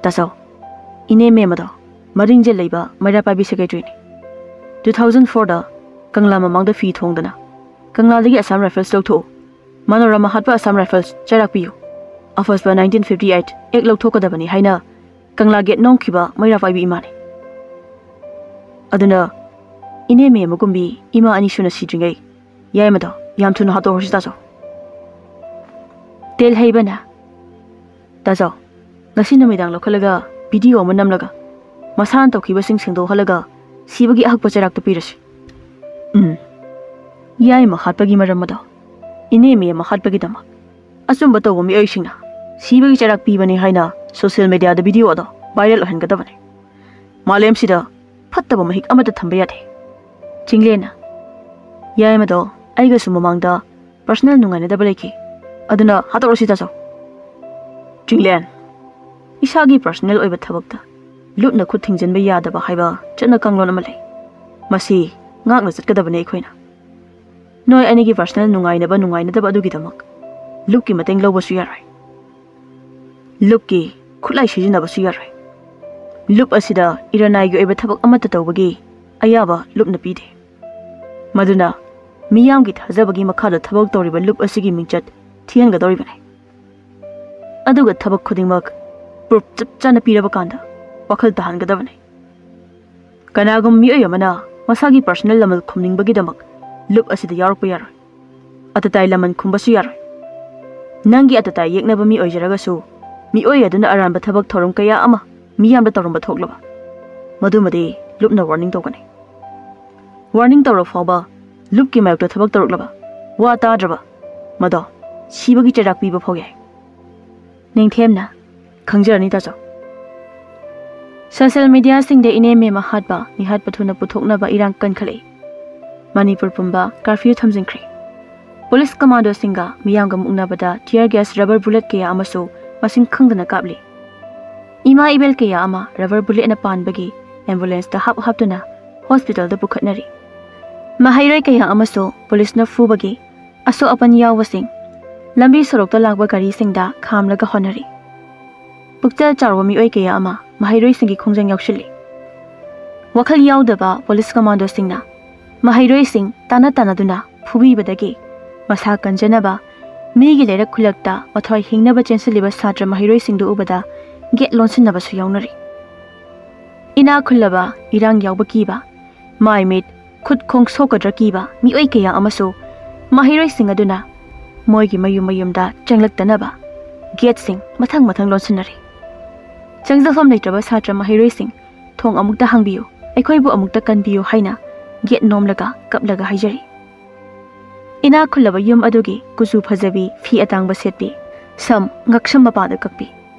"ꯇꯥꯆꯧ, ꯏꯅꯦ ꯃꯦꯝ ꯑꯗꯣ ꯃꯔꯤꯡꯖꯦꯜ ꯂꯩꯕ ꯃꯩꯔꯥ ꯄꯥꯏꯕꯤ ꯁꯦꯀ꯭ꯔꯦꯇꯔꯤꯅꯤ꯫ Two thousand fourꯗ ꯀꯪꯂꯥ ꯃꯃꯥꯡꯗ ꯐꯤ ꯊꯣꯡꯗꯅ ꯀꯪꯂꯥꯗꯒꯤ ꯑꯁꯥꯝ ꯔꯥꯏꯐꯜꯁ ꯂꯧꯊꯣꯛꯎ, ꯃꯅꯣꯔꯃꯥ ꯍꯥꯠꯄ ꯑꯁꯥꯝ ꯔꯥꯏꯐꯜꯁ ꯆꯩꯔꯥꯛ ꯄꯤꯌꯨ, ꯑꯐꯁꯄ nineteen fifty eight ꯑꯦꯛ ꯂꯧꯊꯣꯛꯀꯗꯕꯅꯤ ꯍꯥꯏꯅ ꯀꯪꯂꯥ ꯒꯦꯠ ꯅꯣꯝꯈꯤꯕ ꯃꯩꯔꯥ ꯄꯥꯏꯕꯤ ꯏꯃꯥꯅꯤ꯫ ꯑꯗꯨꯅ ꯏꯅꯦ ꯃꯦꯝ ꯑꯃꯒꯨꯝꯕꯤ ꯏꯃꯥ ꯑꯅꯤ ꯁꯨꯅ ꯁꯤꯗ꯭ꯔꯤꯉꯩ ꯌꯥꯏꯃꯗꯣ ꯌꯥꯝ ꯊꯨꯅ ꯍꯥꯠꯇꯣꯛꯍꯧꯔꯁꯤ ꯇꯥꯆꯧ꯫" ꯇꯦꯜꯍꯩꯕꯅ, "ꯇꯥꯆꯧ, ꯉꯁꯤ ꯅꯨꯃꯤꯗꯥꯡ ꯂꯧꯈꯠꯂꯒ ꯚꯤꯗꯤꯑꯣ ꯑꯃ ꯅꯝꯂꯒ ꯃꯁꯥꯅ ꯇꯧꯈꯤꯕꯁꯤꯡ ꯁꯦꯡꯗꯣꯛꯍꯜꯂꯒ ꯁꯤꯕꯒꯤ ꯑꯍꯛꯄ ꯆꯩꯔꯥꯛꯇ ꯄꯤꯔꯁꯤ꯫" "ꯎꯝ, ꯌꯥꯏꯃ ꯍꯥꯠꯄꯒꯤ ꯃꯔꯝ ꯑꯗꯣ ꯏꯅꯦ ꯃꯦꯝ ꯑꯃ ꯍꯥꯠꯄꯒꯤꯗꯃꯛ ꯑꯆꯨꯝꯕ ꯇꯧꯕ ꯃꯤꯑꯣꯏꯁꯤꯡꯅ ꯁꯤꯕꯒꯤ ꯆꯩꯔꯥꯛ ꯄꯤꯕꯅꯤ ꯍꯥꯏꯅ ꯁꯣꯁꯤꯌꯦꯜ ꯃꯦꯗꯤꯌꯥꯗ ꯚꯤꯗꯤꯑꯣ ꯑꯗꯣ ꯚꯥꯏꯔꯦꯜ ꯑꯣꯏꯍꯟꯒꯗꯕꯅꯤ꯫ ꯃꯥꯂꯦꯝꯁꯤꯗ ꯐꯠꯇꯕ ꯃꯍꯤꯛ ꯑꯃꯠꯇ ꯊꯝꯕ ꯌꯥꯗꯦ꯫" ꯆꯤꯡꯂꯦꯟꯅ, "ꯌꯥꯏꯃꯗꯣ ꯑꯩꯒꯁꯨ ꯃꯃꯥꯡꯗ ꯄꯔꯁꯅꯦꯜ ꯅꯨꯡꯉꯥꯏꯅꯗꯕ ꯂꯩꯈꯤ, ꯑꯗꯨꯅ ꯍꯥꯠꯇꯣꯛꯂꯁꯤ ꯇꯥꯆꯧ꯫" ꯆꯤꯡꯂꯦꯟ, "ꯏꯁꯥꯒꯤ ꯄꯔꯁꯅꯦꯜ ꯑꯣꯏꯕ ꯊꯕꯛꯇ ꯂꯨꯞꯅ ꯈꯨꯠ ꯊꯤꯡꯖꯤꯟꯕ ꯌꯥꯗꯕ ꯍꯥꯏꯕ ꯆꯠꯅ ꯀꯥꯡꯂꯣꯟ ꯑꯃ ꯂꯩ꯫ ꯃꯁꯤ ꯉꯥꯛꯅ ꯆꯠꯀꯗꯕꯅꯤ ꯑꯩꯈꯣꯏꯅ꯫ ꯅꯣꯏ ꯑꯅꯤꯒꯤ ꯄꯔꯁꯅꯦꯜ ꯅꯨꯡꯉꯥꯏꯅꯕ ꯅꯨꯡꯉꯥꯏꯅꯗꯕ ꯑꯗꯨꯒꯤꯗꯃꯛ ꯂꯨꯞꯀꯤ ꯃꯇꯦꯡ ꯂꯧꯕꯁꯨ ꯌꯥꯔꯣꯏ꯫ ꯂꯨꯞꯀꯤ ꯈꯨꯠꯂꯥꯏ ꯁꯤꯖꯤꯟꯅꯕꯁꯨ ꯌꯥꯔꯣꯏ꯫ ꯂꯨꯞ ꯑꯁꯤꯗ ꯏꯔꯅꯥꯏꯒꯤ ꯑꯣꯏꯕ ꯊꯕꯛ ꯑꯃꯠꯇ ꯇꯧꯕꯒꯤ ꯑꯌꯥꯕ ꯂꯨꯞꯅ ꯄꯤꯗꯦ꯫ ꯃꯗꯨꯅ ꯃꯤꯌꯥꯝꯒꯤ ꯊꯥꯖꯕꯒꯤ ꯃꯈꯥꯗ ꯊꯕꯛ ꯇꯧꯔꯤꯕ ꯂꯨꯞ ꯑꯁꯤꯒꯤ ꯃꯤꯡꯆꯠ ꯊꯤꯍꯟꯒꯗꯧꯔꯤꯕꯅꯤ꯫ ꯑꯗꯨꯒ ꯊꯕꯛ ꯈꯨꯗꯤꯡꯃꯛ ꯄ꯭ꯔꯨꯐ ꯆꯞ ꯆꯥꯅ ꯄꯤꯔꯕ ꯀꯥꯟꯗ ꯋꯥꯈꯜ ꯇꯥꯍꯟꯒꯗꯕꯅꯤ꯫ ꯀꯅꯥꯒꯨꯝꯕ ꯃꯤꯑꯣꯏ ꯑꯃꯅ ꯃꯁꯥꯒꯤ ꯄꯔꯁꯅꯦꯜ ꯂꯃꯜ ꯈꯨꯝꯅꯤꯡꯕꯒꯤꯗꯃꯛ ꯂꯨꯞ ꯑꯁꯤꯗ ꯌꯥꯎꯔꯛꯄ ꯌꯥꯔꯣꯏ꯫ ꯑꯇꯇꯥꯏ ꯂꯃꯟ ꯈꯨꯝꯕꯁꯨ ꯌꯥꯔꯣꯏ꯫ ꯅꯪꯒꯤ ꯑꯇꯇꯥꯏ ꯌꯦꯛꯅꯕ ꯃꯤ ꯑꯣꯏꯖꯔꯒꯁꯨ, ꯃꯤꯑꯣꯏ ꯑꯗꯨꯅ ꯑꯔꯥꯟꯕ ꯊꯕꯛ ꯊꯧꯔꯝ ꯀꯌꯥ ꯑꯃ ꯃꯤꯌꯥꯝꯗ ꯇꯧꯔꯝꯕ ꯊꯣꯛꯂꯕ, ꯃꯗꯨꯃꯗꯤ ꯂꯨꯞꯅ ꯋꯥꯔꯅꯤꯡ ꯇꯧꯒꯅꯤ꯫ ꯋꯥꯔꯅꯤꯡ ꯇꯧꯔ ꯐꯥꯎꯕ ꯂꯨꯞꯀꯤ ꯃꯥꯌꯣꯛꯇ ꯊꯕꯛ ꯇꯧꯔꯛꯂꯕ, ꯋꯥ ꯇꯥꯗ꯭ꯔꯕ, ꯃꯗꯣ ꯁꯤꯕꯒꯤ ꯆꯩꯔꯥꯛ ꯄꯤꯕ ꯐꯥꯎ ꯌꯥꯏ꯫ ꯅꯤꯡꯊꯦꯝꯅ ꯈꯪꯖꯔꯅꯤ ꯇꯥꯆꯧ꯫ ꯁꯣꯁꯤꯌꯦꯜ ꯃꯤꯗꯤꯌꯥꯁꯤꯡꯗ ꯏꯅꯦꯝ ꯅꯦꯝꯃ ꯍꯥꯠꯄ, ꯃꯤꯍꯥꯠꯄ ꯊꯨꯅ ꯄꯨꯊꯣꯛꯅꯕ ꯏꯔꯥꯡ ꯀꯟꯈꯠꯂꯛꯏ꯫ ꯃꯅꯤꯄꯨꯔ ꯄꯨꯝꯕ ꯀꯥꯔꯐ꯭ꯌꯨ ꯊꯝꯖꯤꯟꯈ꯭ꯔꯦ꯫ ꯄꯨꯂꯤꯁ ꯀꯃꯥꯟꯗꯣꯁꯤꯡꯒ ꯃꯤꯌꯥꯝꯒ ꯃꯨꯛꯅꯕꯗ ꯇꯤꯌꯔ ꯒ꯭ꯌꯥꯁ, ꯔꯕꯔ ꯕꯨꯂꯦꯠ ꯀꯌꯥ ꯑꯃꯁꯨ ꯃꯁꯤꯡ ꯈꯪꯗꯅ ꯀꯥꯞꯂꯤ꯫ ꯏꯃꯥ ꯏꯕꯦꯜ ꯀꯌꯥ ꯑꯃ ꯔꯕꯔ ꯕꯨꯂꯦꯠꯅ ꯄꯥꯟꯕꯒꯤ ꯑꯦꯝꯕꯨꯂꯦꯟꯁꯇ ꯍꯥꯞ ꯍꯥꯞꯇꯨꯅ ꯍꯣꯁꯄꯤꯇꯥꯜꯗ ꯄꯨꯈꯠꯅꯔꯤ꯫ ꯃꯍꯩꯔꯣꯏ ꯀꯌꯥ ꯑꯃꯁꯨ ꯄꯨꯂꯤꯁꯅ ꯐꯨꯕꯒꯤ ꯑꯁꯣꯛ ꯑꯄꯟ ꯌꯥꯎꯕꯁꯤꯡ ꯂꯝꯕꯤ ꯁꯣꯔꯣꯛꯇ ꯂꯥꯛꯄ ꯒꯥꯔꯤꯁꯤꯡꯗ ꯈꯥꯝꯂꯒ ꯍꯣꯠꯅꯔꯤ꯫ ꯄꯨꯛꯆꯦꯜ ꯆꯥꯎꯔꯕ ꯃꯤꯑꯣꯏ ꯀꯌꯥ ꯑꯃ ꯃꯍꯩꯔꯣꯏꯁꯤꯡꯒꯤ ꯈꯣꯡꯖꯪ ꯌꯥꯎꯁꯤꯜꯂꯤ꯫ ꯋꯥꯈꯜ ꯌꯥꯎꯗꯕ ꯄꯨꯂꯤꯁ ꯀꯃꯥꯟꯗꯣꯁꯤꯡꯅ ꯃꯍꯩꯔꯣꯏꯁꯤꯡ ꯇꯥꯟꯅ ꯇꯥꯟꯅꯗꯨꯅ ꯐꯨꯕꯤꯕꯗꯒꯤ ꯃꯁꯥ ꯀꯟꯖꯅꯕ ꯃꯤꯒꯤ ꯂꯩꯔꯛ ꯈꯨꯜꯂꯛꯇ ꯃꯊ꯭ꯋꯥꯏ ꯍꯤꯡꯅꯕ ꯆꯦꯟꯁꯤꯜꯂꯤꯕ ꯁꯥꯇ꯭ꯔ ꯃꯍꯩꯔꯣꯏꯁꯤꯡꯗꯨ ꯎꯕꯗ ꯒꯦꯠ ꯂꯣꯟꯁꯤꯟꯅꯕꯁꯨ ꯌꯥꯎꯅꯔꯤ꯫ ꯏꯅꯥꯛ ꯈꯨꯜꯂꯕ, ꯏꯔꯥꯡ ꯌꯥꯎꯕ ꯀꯤꯕ, ꯃꯥꯏ ꯃꯤꯠ, ꯈꯨꯠ ꯈꯣꯡ ꯁꯣꯛꯀꯗ꯭ꯔꯥ ꯀꯤꯕ ꯃꯤꯑꯣꯏ ꯀꯌꯥ ꯑꯃꯁꯨ ꯃꯍꯩꯔꯣꯏꯁꯤꯡ ꯑꯗꯨꯅ ꯃꯣꯏꯒꯤ ꯃꯌꯨꯝ ꯃꯌꯨꯝꯗ ꯆꯪꯂꯛꯇꯅꯕ ꯒꯦꯠꯁꯤꯡ ꯃꯊꯪ ꯃꯊꯪ ꯂꯣꯟꯁꯤꯟꯅꯔꯤ꯫ ꯆꯪꯖꯐꯝ ꯂꯩꯇ꯭ꯔꯕ ꯁꯥꯇ꯭ꯔ ꯃꯍꯩꯔꯣꯏꯁꯤꯡ, "ꯊꯣꯡ ꯑꯃꯨꯛꯇ ꯍꯥꯡꯕꯤꯌꯨ, ꯑꯩꯈꯣꯏꯕꯨ ꯑꯃꯨꯛꯇ ꯀꯟꯕꯤꯌꯨ" ꯍꯥꯏꯅ ꯒꯦꯠ ꯅꯣꯝꯂꯒ ꯀꯞꯂꯒ ꯍꯥꯏꯖꯔꯤ꯫ ꯏꯅꯥꯛ ꯈꯨꯜꯂꯕ ꯌꯨꯝ ꯑꯗꯨꯒꯤ ꯀꯨꯆꯨ ꯐꯖꯕꯤ, ꯐꯤ ꯑꯇꯥꯡꯕ ꯁꯦꯠꯄꯤ, ꯁꯝ ꯉꯛꯁꯝ ꯃꯄꯥꯗ ꯀꯛꯄꯤ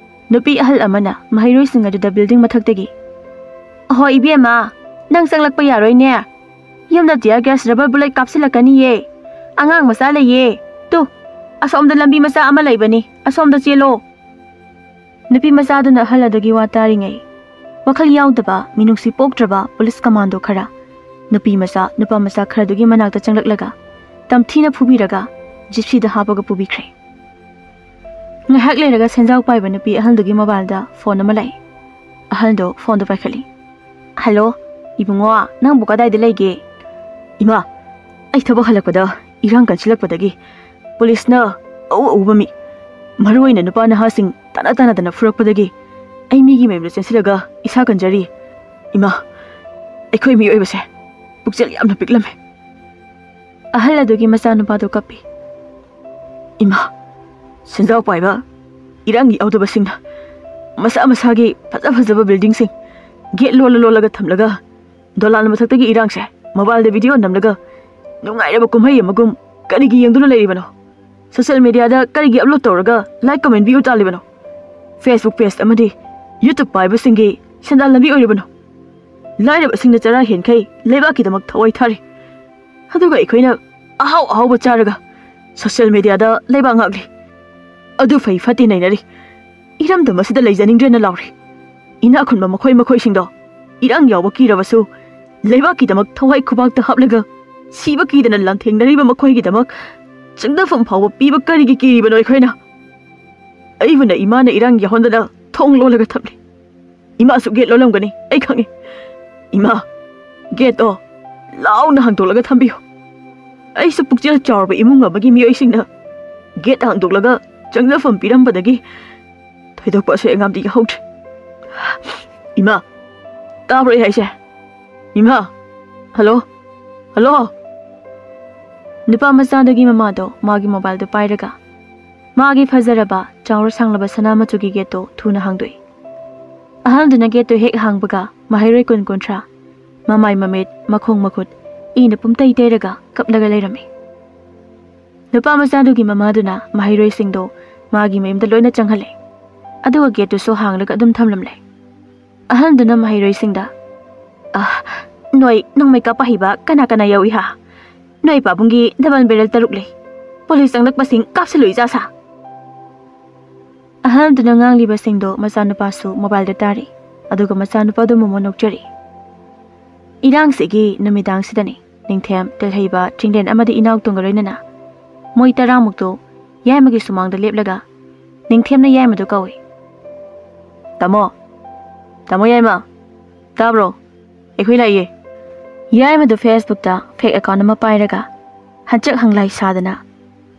ꯅꯨꯄꯤ ꯑꯍꯜ ꯑꯃꯅ ꯃꯍꯩꯔꯣꯏꯁꯤꯡ ꯑꯗꯨꯗ ꯕꯤꯜꯗꯤꯡ ꯃꯊꯛꯇꯒꯤ, "ꯑꯍꯣ ꯏꯕꯦꯝꯃ, ꯅꯪ ꯆꯪꯂꯛꯄ ꯌꯥꯔꯣꯏꯅꯦ꯫ ꯌꯨꯝꯗ ꯇꯤꯌꯔ ꯒ꯭ꯌꯥꯁ, ꯔꯕꯔ ꯕꯨꯂꯦꯠ ꯀꯥꯞꯁꯤꯜꯂꯛꯀꯅꯤꯌꯦ꯫ ꯑꯉꯥꯡ ꯃꯆꯥ ꯂꯩꯌꯦ꯫ ꯇꯨ, ꯑꯁꯣꯝꯗ ꯂꯝꯕꯤ ꯃꯆꯥ ꯑꯃ ꯂꯩꯕꯅꯤ, ꯑꯁꯣꯝꯗ ꯆꯦꯜꯂꯣ꯫" ꯅꯨꯄꯤ ꯃꯆꯥꯗꯨꯅ ꯑꯍꯜ ꯑꯗꯨꯒꯤ ꯋꯥ ꯇꯥꯔꯤꯉꯩ, ꯋꯥꯈꯜ ꯌꯥꯎꯗꯕ, ꯃꯤꯅꯨꯡꯁꯤ ꯄꯣꯛꯇ꯭ꯔꯕ ꯄꯨꯂꯤꯁ ꯀꯃꯥꯟꯗꯣ ꯈꯔ ꯅꯨꯄꯤ ꯃꯆꯥ, ꯅꯨꯄꯥ ꯃꯆꯥ ꯈꯔꯗꯨꯒꯤ ꯃꯅꯥꯛꯇ ꯆꯪꯂꯛꯂꯒ ꯇꯝꯊꯤꯅ ꯐꯨꯕꯤꯔꯒ ꯖꯤꯞꯁꯤꯗ ꯍꯥꯞꯄꯒ ꯄꯨꯕꯤꯈ꯭ꯔꯦ꯫ ꯉꯥꯏꯍꯥꯛ ꯂꯩꯔꯒ ꯁꯦꯟꯖꯥꯎ ꯄꯥꯏꯕ ꯅꯨꯄꯤ ꯑꯍꯜꯗꯨꯒꯤ ꯃꯣꯕꯥꯏꯜꯗ ꯐꯣꯟ ꯑꯃ ꯂꯥꯛꯏ꯫ ꯑꯍꯜꯗꯣ ꯐꯣꯟꯗꯣ ꯄꯥꯏꯈꯠꯂꯤ꯫ "ꯍꯜꯂꯣ, ꯏꯕꯨꯡꯉꯣ, ꯅꯪꯕꯨ ꯀꯗꯥꯏꯗ ꯂꯩꯒꯦ?" "ꯏꯃꯥ, ꯑꯩ ꯊꯕꯛ ꯍꯜꯂꯛꯄꯗ ꯏꯔꯥꯡ ꯀꯟꯁꯤꯜꯂꯛꯄꯗꯒꯤ ꯄꯨꯂꯤꯁꯅ ꯑꯎ ꯑꯎꯕ ꯃꯤ, ꯃꯔꯨ ꯑꯣꯏꯅ ꯅꯨꯄꯥ ꯅꯍꯥꯁꯤꯡ ꯇꯥꯟꯅ ꯇꯥꯟꯅꯗꯅ ꯐꯨꯔꯛꯄꯗꯒꯤ ꯑꯩ ꯃꯤꯒꯤ ꯃꯌꯨꯝꯗ ꯆꯦꯟꯁꯤꯜꯂꯒ ꯏꯁꯥ ꯀꯟꯖꯔꯤ꯫ ꯏꯃꯥ, ꯑꯩꯈꯣꯏ ꯃꯤꯑꯣꯏꯕꯁꯦ ꯄꯨꯛꯆꯦꯜ ꯌꯥꯝꯅ ꯄꯤꯛꯂꯝꯃꯦ꯫" ꯑꯍꯜ ꯑꯗꯨꯒꯤ ꯃꯆꯥꯅꯨꯄꯥꯗꯨ ꯀꯞꯄꯤ꯫ "ꯏꯃꯥ, ꯁꯦꯟꯖꯥꯎ ꯄꯥꯏꯕ ꯏꯔꯥꯡ ꯌꯥꯎꯗꯕꯁꯤꯡꯅ ꯃꯁꯥ ꯃꯁꯥꯒꯤ ꯐꯖ ꯐꯖꯕ ꯕꯤꯜꯗꯤꯡꯁꯤꯡ ꯒꯦꯠ ꯂꯣꯜꯂ ꯂꯣꯜꯂꯒ ꯊꯝꯂꯒ ꯗꯣꯂꯥꯟ ꯃꯊꯛꯇꯒꯤ ꯏꯔꯥꯡꯁꯦ ꯃꯣꯕꯥꯏꯜꯗ ꯚꯤꯗꯤꯑꯣ ꯅꯝꯂꯒ ꯅꯨꯡꯉꯥꯏꯔꯕ ꯀꯨꯝꯍꯩ ꯑꯃꯒꯨꯝ ꯀꯔꯤꯒꯤ ꯌꯦꯡꯗꯨꯅ ꯂꯩꯔꯤꯕꯅꯣ? ꯁꯣꯁꯤꯌꯦꯜ ꯃꯤꯗꯤꯌꯥꯗ ꯀꯔꯤꯒꯤ ꯑꯞꯂꯣꯗ ꯇꯧꯔꯒ ꯂꯥꯏꯛ ꯀꯃꯦꯟ ꯚ꯭ꯌꯨ ꯇꯥꯜꯂꯤꯕꯅꯣ? ꯐꯦꯁꯕꯨꯛ ꯄꯦꯖ ꯑꯃꯗꯤ ꯌꯨꯇ꯭ꯌꯨꯕ ꯄꯥꯏꯕꯁꯤꯡꯒꯤ ꯁꯦꯟꯗꯥꯟ ꯂꯝꯕꯤ ꯑꯣꯏꯔꯤꯕꯅꯣ? ꯂꯥꯏꯔꯕꯁꯤꯡꯅ ꯆꯔꯥ ꯍꯦꯟꯈꯩ ꯂꯩꯕꯥꯛꯀꯤꯗꯃꯛ ꯊꯋꯥꯏ ꯊꯥꯔꯤ, ꯑꯗꯨꯒ ꯑꯩꯈꯣꯏꯅ ꯑꯍꯥꯎ ꯑꯍꯥꯎꯕ ꯆꯥꯔꯒ ꯁꯣꯁꯤꯌꯦꯜ ꯃꯤꯗꯤꯌꯥꯗ ꯂꯩꯕꯥꯛ ꯉꯥꯛꯂꯤ꯫ ꯑꯗꯨ ꯐꯩ ꯐꯠꯇꯦ ꯅꯩꯅꯔꯤ꯫ ꯏꯔꯝꯗꯝ ꯑꯁꯤꯗ ꯂꯩꯖꯅꯤꯡꯗ꯭ꯔꯦꯅ ꯂꯥꯎꯔꯤ꯫ ꯏꯅꯥꯛ ꯈꯨꯟꯕ ꯃꯈꯣꯏ ꯃꯈꯣꯏꯁꯤꯡꯗꯣ ꯏꯔꯥꯡ ꯌꯥꯎꯕ ꯀꯤꯔꯕꯁꯨ ꯂꯩꯕꯥꯛꯀꯤꯗꯃꯛ ꯊꯋꯥꯏ ꯈꯨꯕꯥꯛꯇ ꯍꯥꯞꯂꯒ ꯁꯤꯕ ꯀꯤꯗꯅ ꯂꯥꯟꯊꯦꯡꯅꯔꯤꯕ ꯃꯈꯣꯏꯒꯤꯗꯃꯛ ꯆꯪꯗꯐꯝ ꯐꯥꯎꯕ ꯄꯤꯕ ꯀꯔꯤꯒꯤ ꯀꯤꯔꯤꯕꯅꯣ ꯑꯩꯈꯣꯏꯅ? ꯑꯩꯕꯨꯅ ꯏꯃꯥꯅ ꯏꯔꯥꯡ ꯌꯥꯎꯍꯟꯗꯅ ꯊꯣꯡ ꯂꯣꯜꯂꯒ ꯊꯝꯂꯤ꯫ ꯏꯃꯥꯁꯨ ꯒꯦꯠ ꯂꯣꯜꯂꯝꯒꯅꯤ, ꯑꯩ ꯈꯪꯉꯤ꯫ ꯏꯃꯥ, ꯒꯦꯠꯇꯣ ꯂꯥꯎꯅ ꯍꯥꯡꯗꯣꯛꯂꯒ ꯊꯝꯕꯤꯌꯨ꯫ ꯑꯩꯁꯨ ꯄꯨꯛꯆꯦꯜ ꯆꯥꯎꯔꯕ ꯏꯃꯨꯡ ꯑꯃꯒꯤ ꯃꯤꯑꯣꯏꯁꯤꯡꯅ ꯒꯦꯠ ꯍꯥꯡꯗꯣꯛꯂꯒ ꯆꯪꯖꯐꯝ ꯄꯤꯔꯝꯕꯗꯒꯤ ꯊꯣꯏꯗꯣꯛꯄ ꯑꯁꯣꯏ ꯑꯉꯥꯝꯗꯤ ꯌꯥꯎꯍꯧꯗ꯭ꯔꯦ꯫ ꯏꯃꯥ, ꯇꯥꯕ꯭ꯔꯣ ꯑꯩ ꯍꯥꯏꯁꯦ? ꯏꯃꯥ, ꯍꯜꯂꯣ, ꯍꯜꯂꯣ꯫ ꯅꯨꯄꯥ ꯃꯆꯥꯗꯨꯒꯤ ꯃꯃꯥꯗꯣ ꯃꯥꯒꯤ ꯃꯣꯕꯥꯏꯜꯗꯨ ꯄꯥꯏꯔꯒ ꯃꯥꯒꯤ ꯐꯖꯔꯕ ꯆꯥꯎꯔ ꯁꯥꯡꯂꯕ ꯁꯅꯥ ꯃꯆꯨꯒꯤ ꯒꯦꯠꯇꯨ ꯊꯨꯅ ꯍꯥꯡꯗꯣꯛꯏ꯫ ꯑꯍꯜꯗꯨꯅ ꯒꯦꯠꯇꯨ ꯍꯦꯛ ꯍꯥꯡꯕꯒ ꯃꯍꯩꯔꯣꯏ ꯀꯨꯟ ꯀꯨꯟꯊ꯭ꯔꯥ ꯃꯃꯥꯏ ꯃꯃꯤꯠ ꯃꯈꯣꯡ ꯃꯈꯨꯠ ꯏꯅ ꯄꯨꯝꯇꯩ ꯇꯩꯔꯒ ꯀꯞꯂꯒ ꯂꯩꯔꯝꯃꯤ꯫ ꯅꯨꯄꯥ ꯃꯆꯥꯗꯨꯒꯤ ꯃꯃꯥꯗꯨꯅ ꯃꯍꯩꯔꯣꯏꯁꯤꯡꯗꯨ ꯃꯥꯒꯤ ꯃꯌꯨꯝꯗ ꯂꯣꯏꯅ ꯆꯪꯍꯜꯂꯦ, ꯑꯗꯨꯒ ꯒꯦꯠꯇꯨꯁꯨ ꯍꯥꯡꯂꯒ ꯑꯗꯨꯝ ꯊꯝꯂꯝꯂꯦ꯫ ꯑꯍꯜꯗꯨꯅ ꯃꯍꯩꯔꯣꯏꯁꯤꯡꯗ, "ꯑ, ꯅꯣꯏ ꯅꯣꯡꯃꯩ ꯀꯥꯞꯄ ꯍꯩꯕ ꯀꯅꯥ ꯀꯅꯥ ꯌꯥꯎꯏ ꯍꯥ? ꯅꯣꯏ ꯄꯥꯕꯨꯡꯒꯤ ꯗꯕꯜ ꯕꯦꯔꯦꯜ ꯇꯔꯨꯛ ꯂꯩ꯫ ꯄꯨꯂꯤꯁ ꯆꯪꯂꯛꯄꯁꯤꯡ ꯀꯥꯞꯁꯤꯜꯂꯨ ꯏꯆꯥ ꯁꯥ꯫" ꯑꯍꯜꯗꯨꯅ ꯉꯥꯡꯂꯤꯕꯁꯤꯡꯗꯨ ꯃꯆꯥꯅꯨꯄꯥꯁꯨ ꯃꯣꯕꯥꯏꯜꯗ ꯇꯥꯔꯤ, ꯑꯗꯨꯒ ꯃꯆꯥꯅꯨꯄꯥꯗꯨ ꯃꯣꯃꯣꯟ ꯅꯣꯛꯆꯔꯤ꯫ ꯏꯔꯥꯡꯁꯤꯒꯤ ꯅꯨꯃꯤꯗꯥꯡꯁꯤꯗꯅꯤ ꯅꯤꯡꯊꯦꯝ, ꯇꯦꯜꯍꯩꯕ, ꯆꯤꯡꯂꯦꯟ ꯑꯃꯗꯤ ꯏꯅꯥꯎꯇꯣꯟꯒ ꯂꯣꯏꯅꯅ ꯃꯣꯏ ꯇꯔꯥꯃꯨꯛꯇꯨ ꯌꯥꯏꯃꯒꯤ ꯁꯨꯃꯥꯡꯗ ꯂꯦꯞꯂꯒ ꯅꯤꯡꯊꯦꯝꯅ ꯌꯥꯏꯃꯗꯨ ꯀꯧꯏ꯫ "ꯇꯥꯃꯣ, ꯇꯥꯃꯣ ꯌꯥꯏꯃ, ꯇꯥꯕ꯭ꯔꯣ? ꯑꯩꯈꯣꯏ ꯂꯥꯛꯏꯌꯦ꯫" ꯌꯥꯏꯃꯗꯨ ꯐꯦꯁꯕꯨꯛꯇ ꯐꯦꯛ ꯑꯦꯀꯥꯎꯟ ꯑꯃ ꯄꯥꯏꯔꯒ ꯍꯟꯆꯛ ꯍꯪꯂꯥꯏ ꯁꯥꯗꯅ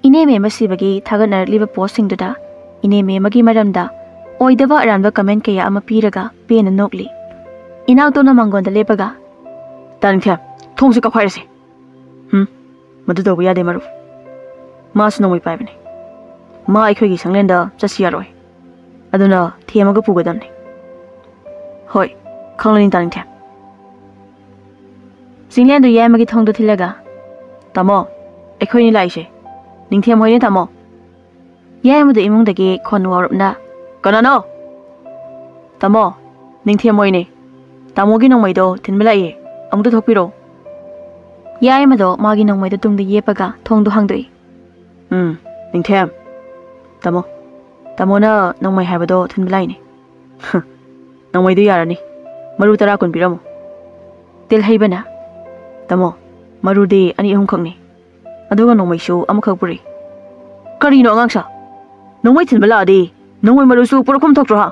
ꯏꯅꯦ ꯃꯦꯝ ꯑꯁꯤꯕꯒꯤ ꯊꯥꯒꯠꯅꯔꯛꯂꯤꯕ ꯄꯣꯁꯁꯤꯡꯗꯨꯗ ꯏꯅꯦ ꯃꯦꯝ ꯑꯃꯒꯤ ꯃꯔꯝꯗ ꯑꯣꯏꯗꯕ ꯑꯔꯥꯟꯕ ꯀꯃꯦꯟ ꯀꯌꯥ ꯑꯃ ꯄꯤꯔꯒ ꯄꯦꯟꯅ ꯅꯣꯛꯂꯤ꯫ ꯏꯅꯥꯎꯇꯣꯟꯅ ꯃꯥꯡꯒꯣꯟꯗ ꯂꯦꯞꯄꯒ, "ꯇꯥ ꯅꯤꯡꯊꯦꯝ, ꯊꯣꯡꯁꯦ ꯀꯥꯎꯈꯥꯏꯔꯁꯤ꯫" "ꯍꯨꯝ, ꯃꯗꯨ ꯇꯧꯕ ꯌꯥꯗꯦ ꯃꯔꯨꯞ꯫ ꯃꯥꯁꯨ ꯅꯣꯡꯃꯩ ꯄꯥꯏꯕꯅꯤ꯫ ꯃꯥ ꯑꯩꯈꯣꯏꯒꯤ ꯁꯪꯂꯦꯟꯗ ꯆꯠꯁꯤ ꯌꯥꯔꯣꯏ꯫ ꯑꯗꯨꯅ ꯊꯦꯝꯃꯒ ꯄꯨꯒꯗꯕꯅꯤ꯫" "ꯍꯣꯏ, ꯈꯪꯂꯅꯤ ꯇꯥ ꯅꯤꯡꯊꯦꯝ꯫" ꯆꯤꯡꯂꯦꯟꯗꯨ ꯌꯥꯏꯃꯒꯤ ꯊꯣꯡꯗꯨ ꯊꯤꯜꯂꯒ, "ꯇꯥꯃꯣ, ꯑꯩꯈꯣꯏꯅꯤ ꯂꯥꯛꯏꯁꯦ꯫ ꯅꯤꯡꯊꯦꯝ ꯍꯣꯏꯅꯦ, ꯇꯥꯃꯣ꯫" ꯌꯥꯏꯃꯗꯨ ꯏꯃꯨꯡꯗꯒꯤ ꯈꯣꯟ ꯋꯥꯎꯔꯞꯅ, "ꯀꯅꯥꯅꯣ?" "ꯇꯥꯃꯣ, ꯅꯤꯡꯊꯦꯝ ꯍꯣꯏꯅꯦ꯫ ꯇꯥꯃꯣꯒꯤ ꯅꯣꯡꯃꯩꯗꯣ ꯊꯤꯟꯕ ꯂꯥꯛꯏ꯫ ꯑꯃꯨꯛꯇ ꯊꯣꯛꯄꯤꯔꯣ꯫" ꯌꯥꯏꯃꯗꯣ ꯃꯥꯒꯤ ꯅꯣꯡꯃꯩꯗꯣ ꯇꯨꯡꯗ ꯌꯦꯞꯄꯒ ꯊꯣꯡꯗꯣ ꯍꯥꯡꯗꯣꯛꯏ꯫ "ꯎꯝ, ꯅꯤꯡꯊꯦꯝ꯫ ꯇꯥꯃꯣ, ꯇꯥꯃꯣꯅ ꯅꯣꯡꯃꯩ ꯍꯥꯏꯕꯗꯣ ꯊꯤꯟꯕ ꯂꯥꯛꯏꯅꯦ꯫" "ꯍ, ꯅꯣꯡꯃꯩꯗꯨ ꯌꯥꯔꯅꯤ꯫ ꯃꯔꯨ ꯇꯔꯥ ꯀꯨꯟ ꯄꯤꯔꯝꯃꯨ꯫" ꯇꯦꯜꯍꯩꯕꯅ, "ꯇꯥꯃꯣ, ꯃꯔꯨꯗꯤ ꯑꯅꯤ ꯑꯍꯨꯝꯈꯛꯅꯤ꯫ ꯑꯗꯨꯒ ꯅꯣꯡꯃꯩꯁꯨ ꯑꯃꯈꯛ ꯄꯨꯔꯛꯏ꯫" "ꯀꯔꯤꯅꯣ ꯑꯉꯥꯡꯁꯥ? ꯅꯣꯡꯃꯩ ꯊꯤꯟꯕ ꯂꯥꯛꯑꯗꯤ ꯅꯣꯡꯃꯩ ꯃꯔꯨꯁꯨ ꯄꯨꯔꯛꯐꯝ ꯊꯣꯛꯇ꯭ꯔꯣ, ꯍꯥ?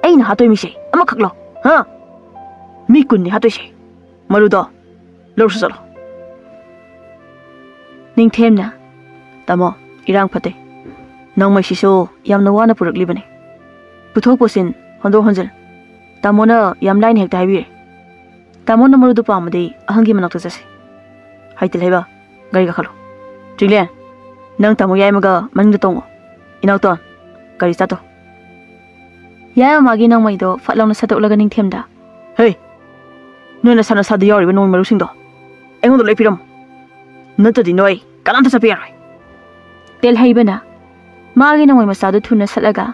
ꯑꯩꯅ ꯍꯥꯠꯇꯣꯏ ꯃꯤꯁꯦ ꯑꯃꯈꯛꯂꯣ, ꯍꯥ? ꯃꯤ ꯀꯨꯟꯅꯤ ꯍꯥꯠꯇꯣꯏꯁꯦ꯫ ꯃꯔꯨꯗꯣ ꯂꯧꯔꯁꯨ ꯆꯠꯂꯣ꯫" ꯅꯤꯡꯊꯦꯝꯅ, "ꯇꯥꯃꯣ, ꯏꯔꯥꯡ ꯐꯠꯇꯦ꯫ ꯅꯣꯡꯃꯩꯁꯤꯁꯨ ꯌꯥꯝꯅ ꯋꯥꯅ ꯄꯨꯔꯛꯂꯤꯕꯅꯤ꯫ ꯄꯨꯊꯣꯛ ꯄꯨꯁꯤꯟ, ꯍꯣꯟꯗꯣꯛ ꯍꯣꯟꯖꯤꯟ, ꯇꯥꯃꯣꯅ ꯌꯥꯝ ꯂꯥꯏꯅ ꯍꯦꯛꯇ ꯍꯥꯏꯕꯤꯔꯦ꯫ ꯇꯥꯃꯣꯅ ꯃꯔꯨꯗꯨ ꯄꯥꯝꯃꯗꯤ ꯑꯍꯜꯒꯤ ꯃꯅꯥꯛꯇ ꯆꯠꯁꯤ꯫ ꯍꯩ, ꯇꯦꯜꯍꯩꯕ, ꯒꯥꯔꯤ ꯀꯥꯈꯠꯂꯣ꯫ ꯆꯤꯡꯂꯦꯟ, ꯅꯪ ꯇꯥꯃꯣ ꯌꯥꯏꯃꯒ ꯃꯅꯤꯡꯗ ꯇꯣꯡꯉꯣ꯫ ꯏꯅꯥꯎꯇꯣꯟ, ꯒꯥꯔꯤ ꯁ꯭ꯇꯥꯔꯠ ꯇꯧ꯫" ꯌꯥꯏꯃ ꯃꯥꯒꯤ ꯅꯣꯡꯃꯩꯗꯣ ꯐꯠ ꯂꯥꯎꯅ ꯁꯠꯇꯣꯛꯂꯒ ꯅꯤꯡꯊꯦꯝꯗ, "ꯍꯦ, ꯅꯣꯏ ꯅꯁꯥ ꯅꯁꯥꯗ ꯌꯥꯎꯔꯤꯕ ꯅꯣꯡꯃꯩ ꯃꯔꯨꯁꯤꯡꯗꯣ ꯑꯩꯉꯣꯟꯗ ꯂꯣꯏ ꯄꯤꯔꯝꯃꯨ꯫ ꯅꯠꯇ꯭ꯔꯗꯤ ꯅꯣꯏ ꯀꯅꯥꯝꯇ ꯆꯠꯄ ꯌꯥꯔꯣꯏ꯫" ꯇꯦꯜꯍꯩꯕꯅ ꯃꯥꯒꯤ ꯅꯣꯡꯃꯩ ꯃꯆꯥꯗꯨ ꯊꯨꯅ ꯁꯠꯂꯒ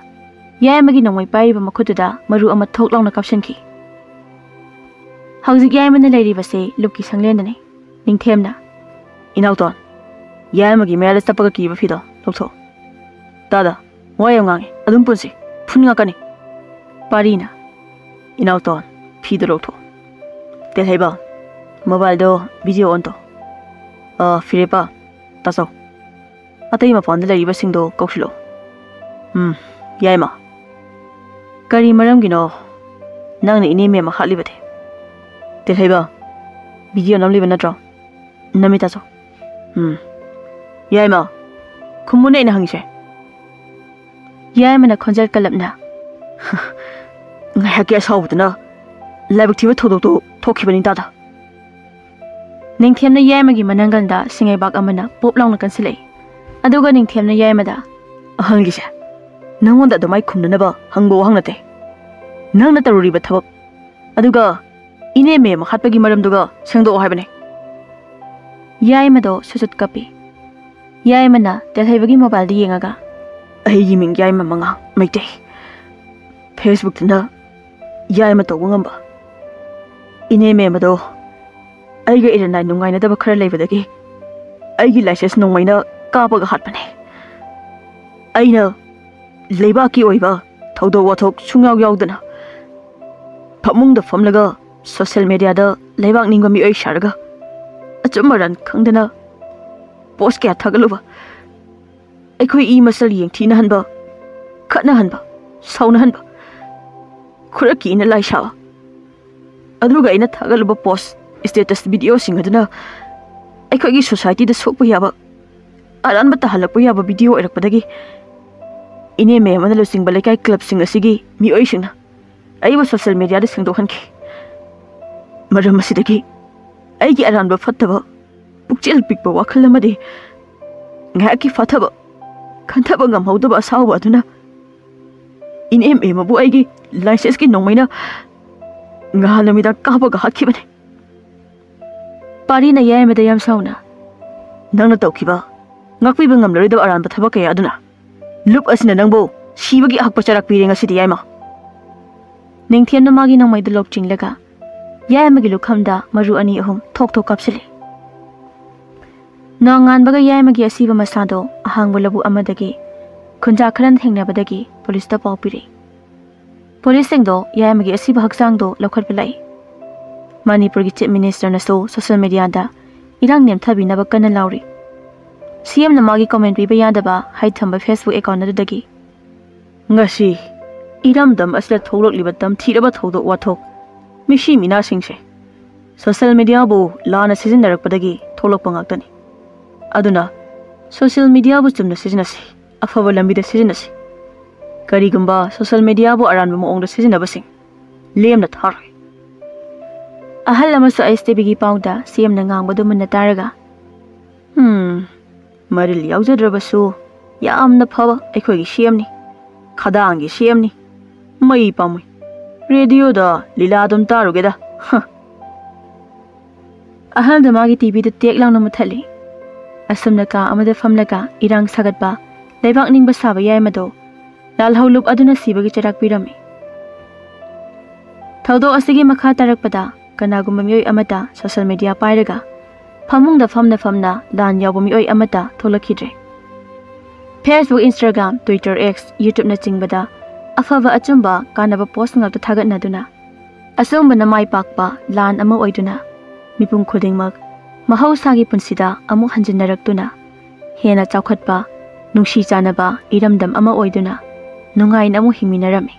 ꯌꯥꯏꯃꯒꯤ ꯅꯣꯡꯃꯩ ꯄꯥꯏꯔꯤꯕ ꯃꯈꯨꯠꯇꯨꯗ ꯃꯔꯨ ꯑꯃ ꯊꯣꯛ ꯂꯥꯎꯅ ꯀꯥꯞꯁꯤꯟꯈꯤ꯫ ꯍꯧꯖꯤꯛ ꯌꯥꯏꯃꯅ ꯂꯩꯔꯤꯕꯁꯦ ꯂꯨꯞꯀꯤ ꯁꯪꯂꯦꯟꯗꯅꯤ꯫ ꯅꯤꯡꯊꯦꯝꯅ, "ꯏꯅꯥꯎꯇꯣꯟ, ꯌꯥꯏꯃꯒꯤ ꯃꯌꯥꯗ ꯆꯞꯄꯒ ꯀꯤꯕ ꯐꯤꯗꯣ ꯂꯧꯊꯣꯛꯑꯣ꯫" "ꯇꯥꯗ, ꯋꯥ ꯌꯥꯝ ꯉꯥꯡꯉꯤ, ꯑꯗꯨꯝ ꯄꯨꯟꯁꯤ, ꯐꯨꯟ ꯉꯥꯛꯀꯅꯤ꯫" ꯄꯥꯔꯤꯅ, "ꯏꯅꯥꯎꯇꯣꯟ, ꯐꯤꯗꯣ ꯂꯧꯊꯣꯛꯑꯣ꯫ ꯇꯦꯜꯍꯩꯕ, ꯃꯣꯕꯥꯏꯜꯗꯣ ꯚꯤꯗꯤꯑꯣ ꯑꯣꯟ ꯇꯧ꯫ ꯑ, ꯐꯤꯔꯦꯞꯄ, ꯇꯥꯆꯧ, ꯑꯇꯩ ꯃꯄꯥꯟꯗ ꯂꯩꯔꯤꯕꯁꯤꯡꯗꯣ ꯀꯧꯁꯤꯜꯂꯛꯑꯣ꯫ ꯎꯝ, ꯌꯥꯏꯃ, ꯀꯔꯤ ꯃꯔꯝꯒꯤꯅꯣ ꯅꯪꯅ ꯏꯅꯦ ꯃꯦꯝ ꯍꯥꯠꯂꯤꯕꯗꯤ? ꯇꯦꯜꯍꯩꯕ, ꯚꯤꯗꯤꯑꯣ ꯅꯝꯂꯤꯕ ꯅꯠꯇ꯭ꯔꯣ? ꯅꯝꯃꯤ, ꯇꯥꯆꯧ꯫" "ꯎꯝ, ꯌꯥꯏꯃ, ꯈꯨꯝꯃꯨꯅꯦ ꯑꯩꯅ ꯍꯪꯉꯤꯁꯦ꯫" ꯌꯥꯏꯃꯅ ꯈꯣꯟꯖꯦꯜ ꯀꯜꯂꯞꯅ, "ꯉꯥꯏꯍꯥꯛꯀꯤ ꯑꯁꯥꯎꯕꯗꯨꯅ ꯂꯥꯏꯕꯛ ꯊꯤꯕ ꯊꯧꯗꯣꯛꯇꯨ ꯊꯣꯛꯈꯤꯕꯅꯤ ꯇꯥꯗ꯫" ꯅꯤꯡꯊꯦꯝꯅ ꯌꯥꯏꯃꯒꯤ ꯃꯅꯪꯒꯜꯗ ꯁꯤꯡꯉꯩꯕꯥꯛ ꯑꯃꯅ ꯄꯣꯞ ꯂꯥꯎꯅ ꯀꯟꯁꯤꯜꯂꯛꯏ꯫ ꯑꯗꯨꯒ ꯅꯤꯡꯊꯦꯝꯅ ꯌꯥꯏꯃꯗ, "ꯑꯍꯜꯒꯤꯁꯦ ꯅꯪꯉꯣꯟꯗ ꯑꯗꯨꯃꯥꯏ ꯈꯨꯝꯅꯅꯕ ꯍꯪꯕ ꯋꯥꯍꯪ ꯅꯠꯇꯦ꯫ ꯅꯪꯅ ꯇꯧꯔꯨꯔꯤꯕ ꯊꯕꯛ ꯑꯗꯨꯒ ꯏꯅꯦ ꯃꯦꯝ ꯍꯥꯠꯄꯒꯤ ꯃꯔꯝꯗꯨꯒ ꯁꯦꯡꯗꯣꯛꯑꯣ ꯍꯥꯏꯕꯅꯦ꯫ ꯌꯥꯏꯃꯗꯣ ꯁꯨꯠ ꯁꯨꯠ ꯀꯞꯄꯤ꯫ ꯌꯥꯏꯃꯅ ꯇꯦꯜꯍꯩꯕꯒꯤ ꯃꯣꯕꯥꯏꯜꯗ ꯌꯦꯡꯉꯒ, "ꯑꯩꯒꯤ ꯃꯤꯡ ꯌꯥꯏꯃ ꯃꯉꯥ, ꯃꯩꯇꯩ꯫ ꯐꯦꯁꯕꯨꯛꯇꯅ ꯌꯥꯏꯃ ꯇꯧꯕ ꯉꯝꯕ꯫ ꯏꯅꯦ ꯃꯦꯝ ꯑꯗꯣ ꯑꯩꯒ ꯏꯔꯟꯅꯥꯏ ꯅꯨꯡꯉꯥꯏꯅꯗꯕ ꯈꯔ ꯂꯩꯕꯗꯒꯤ ꯑꯩꯒꯤ ꯂꯥꯏꯁꯦꯟꯁ ꯅꯣꯡꯃꯩꯅ ꯀꯥꯞꯄꯒ ꯍꯥꯠꯄꯅꯦ꯫ ꯑꯩꯅ ꯂꯩꯕꯥꯛꯀꯤ ꯑꯣꯏꯕ ꯊꯧꯗꯣꯛ ꯋꯥꯊꯣꯛ ꯁꯨꯡꯌꯥꯎ ꯌꯥꯎꯗꯅ ꯐꯃꯨꯡꯗ ꯐꯝꯂꯒ ꯁꯣꯁꯤꯌꯦꯜ ꯃꯦꯗꯤꯌꯥꯗ ꯂꯩꯕꯥꯛ ꯅꯤꯡꯕ ꯃꯤꯑꯣꯏ ꯁꯥꯔꯒ ꯑꯆꯨꯝ ꯑꯔꯥꯟ ꯈꯪꯗꯅ ꯄꯣꯁ ꯀꯌꯥ ꯊꯥꯒꯠꯂꯨꯕ, ꯑꯩꯈꯣꯏ ꯏ ꯃꯁꯜ ꯌꯦꯡꯊꯤꯅꯍꯟꯕ, ꯈꯠꯅꯍꯟꯕ, ꯁꯥꯎꯅꯍꯟꯕ, ꯈꯨꯔꯛꯀꯤ ꯏꯅ ꯂꯥꯏ ꯁꯥꯕ, ꯑꯗꯨꯒ ꯑꯩꯅ ꯊꯥꯒꯠꯂꯨꯕ ꯄꯣꯁ, ꯁ꯭ꯇꯦꯇꯁ, ꯚꯤꯗꯤꯑꯣꯁꯤꯡ ꯑꯗꯨꯅ ꯑꯩꯈꯣꯏꯒꯤ ꯁꯣꯁꯥꯏꯇꯤꯗ ꯁꯣꯛꯄ ꯌꯥꯕ, ꯑꯔꯥꯟꯕ ꯇꯥꯍꯜꯂꯛꯄ ꯌꯥꯕ ꯚꯤꯗꯤꯑꯣ ꯑꯣꯏꯔꯛꯄꯗꯒꯤ ꯏꯅꯦ ꯃꯦꯝ ꯑꯃꯅ ꯂꯨꯆꯤꯡꯕ ꯂꯩꯀꯥꯏ ꯀ꯭ꯂꯕꯁꯤꯡ ꯑꯁꯤꯒꯤ ꯃꯤꯑꯣꯏꯁꯤꯡꯅ ꯑꯩꯕꯨ ꯁꯣꯁꯤꯌꯦꯜ ꯃꯦꯗꯤꯌꯥꯗ ꯁꯦꯡꯗꯣꯛꯍꯟꯈꯤ꯫ ꯃꯔꯝ ꯑꯁꯤꯗꯒꯤ ꯑꯩꯒꯤ ꯑꯔꯥꯟꯕ ꯐꯠꯇꯕ, ꯄꯨꯛꯆꯦꯜ ꯄꯤꯛꯄ ꯋꯥꯈꯜ ꯑꯃꯗꯤ ꯉꯥꯏꯍꯥꯛꯀꯤ ꯐꯥꯊꯕ, ꯈꯟꯊꯕ ꯉꯝꯍꯧꯗꯕ ꯑꯁꯥꯎꯕ ꯑꯗꯨꯅ ꯏꯅꯦꯝ ꯏꯃꯕꯨ ꯑꯩꯒꯤ ꯂꯥꯏꯁꯦꯟꯁꯀꯤ ꯅꯣꯡꯃꯩꯅ ꯉꯍꯥꯟ ꯅꯨꯃꯤꯗꯥꯡ ꯀꯥꯞꯄꯒ ꯍꯥꯠꯈꯤꯕꯅꯤ"꯫ ꯄꯥꯔꯤꯅ ꯌꯥꯏꯃꯗ ꯌꯥꯝ ꯁꯥꯎꯅ, "ꯅꯪꯅ ꯇꯧꯈꯤꯕ ꯉꯥꯛꯄꯤꯕ ꯉꯝꯂꯔꯣꯏꯗꯕ ꯑꯔꯥꯟꯕ ꯊꯕꯛ ꯀꯌꯥ ꯑꯗꯨꯅ ꯂꯨꯞ ꯑꯁꯤꯅ ꯅꯪꯕꯨ ꯁꯤꯕꯒꯤ ꯑꯍꯛꯄ ꯆꯩꯔꯥꯛ ꯄꯤꯔꯦ ꯉꯁꯤꯗꯤ, ꯌꯥꯏꯃ"꯫ ꯅꯤꯡꯊꯦꯝꯅ ꯃꯥꯒꯤ ꯅꯣꯡꯃꯩꯗꯨ ꯂꯧꯆꯤꯡꯂꯒ ꯌꯥꯏꯃꯒꯤ ꯂꯨꯈꯝꯗ ꯃꯔꯨ ꯑꯅꯤ ꯑꯍꯨꯝ ꯊꯣꯛ ꯊꯣꯛ ꯀꯥꯞꯁꯤꯜꯂꯤ꯫ ꯅꯣꯡꯉꯥꯟꯕꯒ ꯌꯥꯏꯃꯒꯤ ꯑꯁꯤꯕ ꯃꯁꯥꯗꯣ ꯑꯍꯥꯡꯕ ꯂꯧꯕꯨꯛ ꯑꯃꯗꯒꯤ ꯈꯨꯟꯖꯥ ꯈꯔꯅ ꯊꯦꯡꯅꯕꯗꯒꯤ ꯄꯨꯂꯤꯁꯇ ꯄꯥꯎ ꯄꯤꯔꯛꯏ꯫ ꯄꯨꯂꯤꯁꯁꯤꯡꯗꯣ ꯌꯥꯏꯃꯒꯤ ꯑꯁꯤꯕ ꯍꯛꯆꯥꯡꯗꯣ ꯂꯧꯈꯠꯄ ꯂꯥꯛꯏ꯫ ꯃꯅꯤꯄꯨꯔꯒꯤ ꯆꯤꯐ ꯃꯤꯅꯤꯁꯇꯔꯅꯁꯨ ꯁꯣꯁꯤꯌꯦꯜ ꯃꯦꯗꯤꯌꯥꯗ ꯏꯔꯥꯡ ꯅꯦꯝꯊꯕꯤꯅꯕ ꯀꯟꯅ ꯂꯥꯎꯔꯤ꯫ ꯁꯤꯑꯦꯝꯅ ꯃꯥꯒꯤ ꯀꯣꯃꯦꯟ ꯄꯤꯕ ꯌꯥꯗꯕ ꯍꯥꯏꯠ ꯊꯝꯕ ꯐꯦꯁꯕꯨꯛ ꯑꯦꯀꯥꯎꯟ ꯑꯗꯨꯗꯒꯤ, "ꯉꯁꯤ ꯏꯔꯝꯗꯝ ꯑꯁꯤꯗ ꯊꯣꯛꯂꯛꯂꯤꯕ ꯇꯝꯊꯤꯔꯕ ꯊꯧꯗꯣꯛ ꯋꯥꯊꯣꯛ, ꯃꯤꯁꯤ ꯃꯤꯅꯥꯁꯤꯡꯁꯦ ꯁꯣꯁꯤꯌꯦꯜ ꯃꯦꯗꯤꯌꯥꯕꯨ ꯂꯥꯟꯅ ꯁꯤꯖꯤꯟꯅꯔꯛꯄꯗꯒꯤ ꯊꯣꯛꯂꯛꯄ ꯉꯥꯛꯇꯅꯤ꯫ ꯑꯗꯨꯅ ꯁꯣꯁꯤꯌꯦꯜ ꯃꯦꯗꯤꯌꯥꯕꯨ ꯆꯨꯝꯅ ꯁꯤꯖꯤꯟꯅꯁꯤ, ꯑꯐꯕ ꯂꯝꯕꯤꯗ ꯁꯤꯖꯤꯟꯅꯁꯤ꯫ ꯀꯔꯤꯒꯨꯝꯕ ꯁꯣꯁꯤꯌꯦꯜ ꯃꯦꯗꯤꯌꯥꯕꯨ ꯑꯔꯥꯟꯕ ꯃꯑꯣꯡꯗ ꯁꯤꯖꯤꯟꯅꯕꯁꯤꯡ ꯂꯦꯝꯅ ꯊꯥꯔꯣꯏ"꯫ ꯑꯍꯜ ꯑꯃꯁꯨ ꯑꯩꯁ ꯇꯤ ꯚꯤꯒꯤ ꯄꯥꯎꯗ ꯁꯤꯑꯦꯝꯅ ꯉꯥꯡꯕꯗꯨ ꯃꯨꯟꯅ ꯇꯥꯔꯒ, "ꯍꯝ, ꯃꯔꯤꯜ ꯌꯥꯎꯖꯗ꯭ꯔꯕꯁꯨ ꯌꯥꯝꯅ ꯐꯕ ꯑꯩꯈꯣꯏꯒꯤ ꯁꯤꯑꯦꯝꯅꯤ, ꯈꯗꯥꯡꯒꯤ ꯁꯤꯑꯦꯝꯅꯤ꯫ ꯃꯩ ꯄꯥꯝꯃꯨꯏ꯫ ꯔꯦꯗꯤꯑꯣꯗ ꯂꯤꯂꯥ ꯑꯗꯨꯝ ꯇꯥꯔꯨꯒꯦꯗ꯫ ꯑꯍꯜꯗ ꯃꯥꯒꯤ ꯇꯤꯚꯤꯗꯨ ꯇꯦꯛ ꯂꯥꯎꯅ ꯃꯨꯊꯠꯂꯤ꯫ ꯑꯁꯨꯝꯅ ꯀꯥ ꯑꯃꯗ ꯐꯝꯂꯒ ꯏꯔꯥꯡ ꯁꯥꯒꯠꯄ, ꯂꯩꯕꯥꯛ ꯅꯤꯡꯕ ꯁꯥꯕ ꯌꯥꯏꯃꯗꯣ ꯂꯥꯜꯍꯧꯂꯨꯞ ꯑꯗꯨꯅ ꯁꯤꯕꯒꯤ ꯆꯩꯔꯥꯛ ꯄꯤꯔꯝꯃꯤ꯫ ꯊꯧꯗꯣꯛ ꯑꯁꯤꯒꯤ ꯃꯈꯥ ꯇꯥꯔꯛꯄꯗ ꯀꯅꯥꯒꯨꯝꯕ ꯃꯤꯑꯣꯏ ꯑꯃꯠꯇ ꯁꯣꯁꯤꯌꯦꯜ ꯃꯤꯗꯤꯌꯥ ꯄꯥꯏꯔꯒ ꯐꯃꯨꯡꯗ ꯐꯝꯅ ꯐꯝꯅ ꯂꯥꯟ ꯌꯥꯎꯕ ꯃꯤꯑꯣꯏ ꯑꯃꯠꯇ ꯊꯣꯛꯂꯛꯈꯤꯗ꯭ꯔꯦ꯫ ꯐꯦꯁꯕꯨꯛ, ꯏꯟꯁꯇꯥꯒ꯭ꯔꯥꯝ, ꯇ꯭ꯋꯤꯇꯔ, ꯑꯦꯛꯁ, ꯌꯨꯇ꯭ꯌꯨꯕꯅꯆꯤꯡꯕꯗ ꯑꯐꯕ ꯑꯆꯨꯝꯕ ꯀꯥꯟꯅꯕ ꯄꯣꯁ ꯉꯥꯛꯇ ꯊꯥꯒꯠꯅꯗꯨꯅ ꯑꯆꯨꯝꯕꯅ ꯃꯥꯏ ꯄꯥꯛꯄ ꯂꯥꯟ ꯑꯃ ꯑꯣꯏꯗꯨꯅ ꯃꯤꯄꯨꯝ ꯈꯨꯗꯤꯡꯃꯛ ꯃꯍꯧꯁꯥꯒꯤ ꯄꯨꯟꯁꯤꯗ ꯑꯃꯨꯛ ꯍꯟꯖꯤꯟꯅꯔꯛꯇꯨꯅ ꯍꯦꯟꯅ ꯆꯥꯎꯈꯠꯄ, ꯅꯨꯡꯁꯤ ꯆꯥꯟꯅꯕ ꯏꯔꯝꯗꯝ ꯑꯃ ꯑꯣꯏꯗꯨꯅ ꯅꯨꯡꯉꯥꯏꯅ ꯑꯃꯨꯛ ꯍꯤꯡꯃꯤꯟꯅꯔꯝꯃꯤ꯫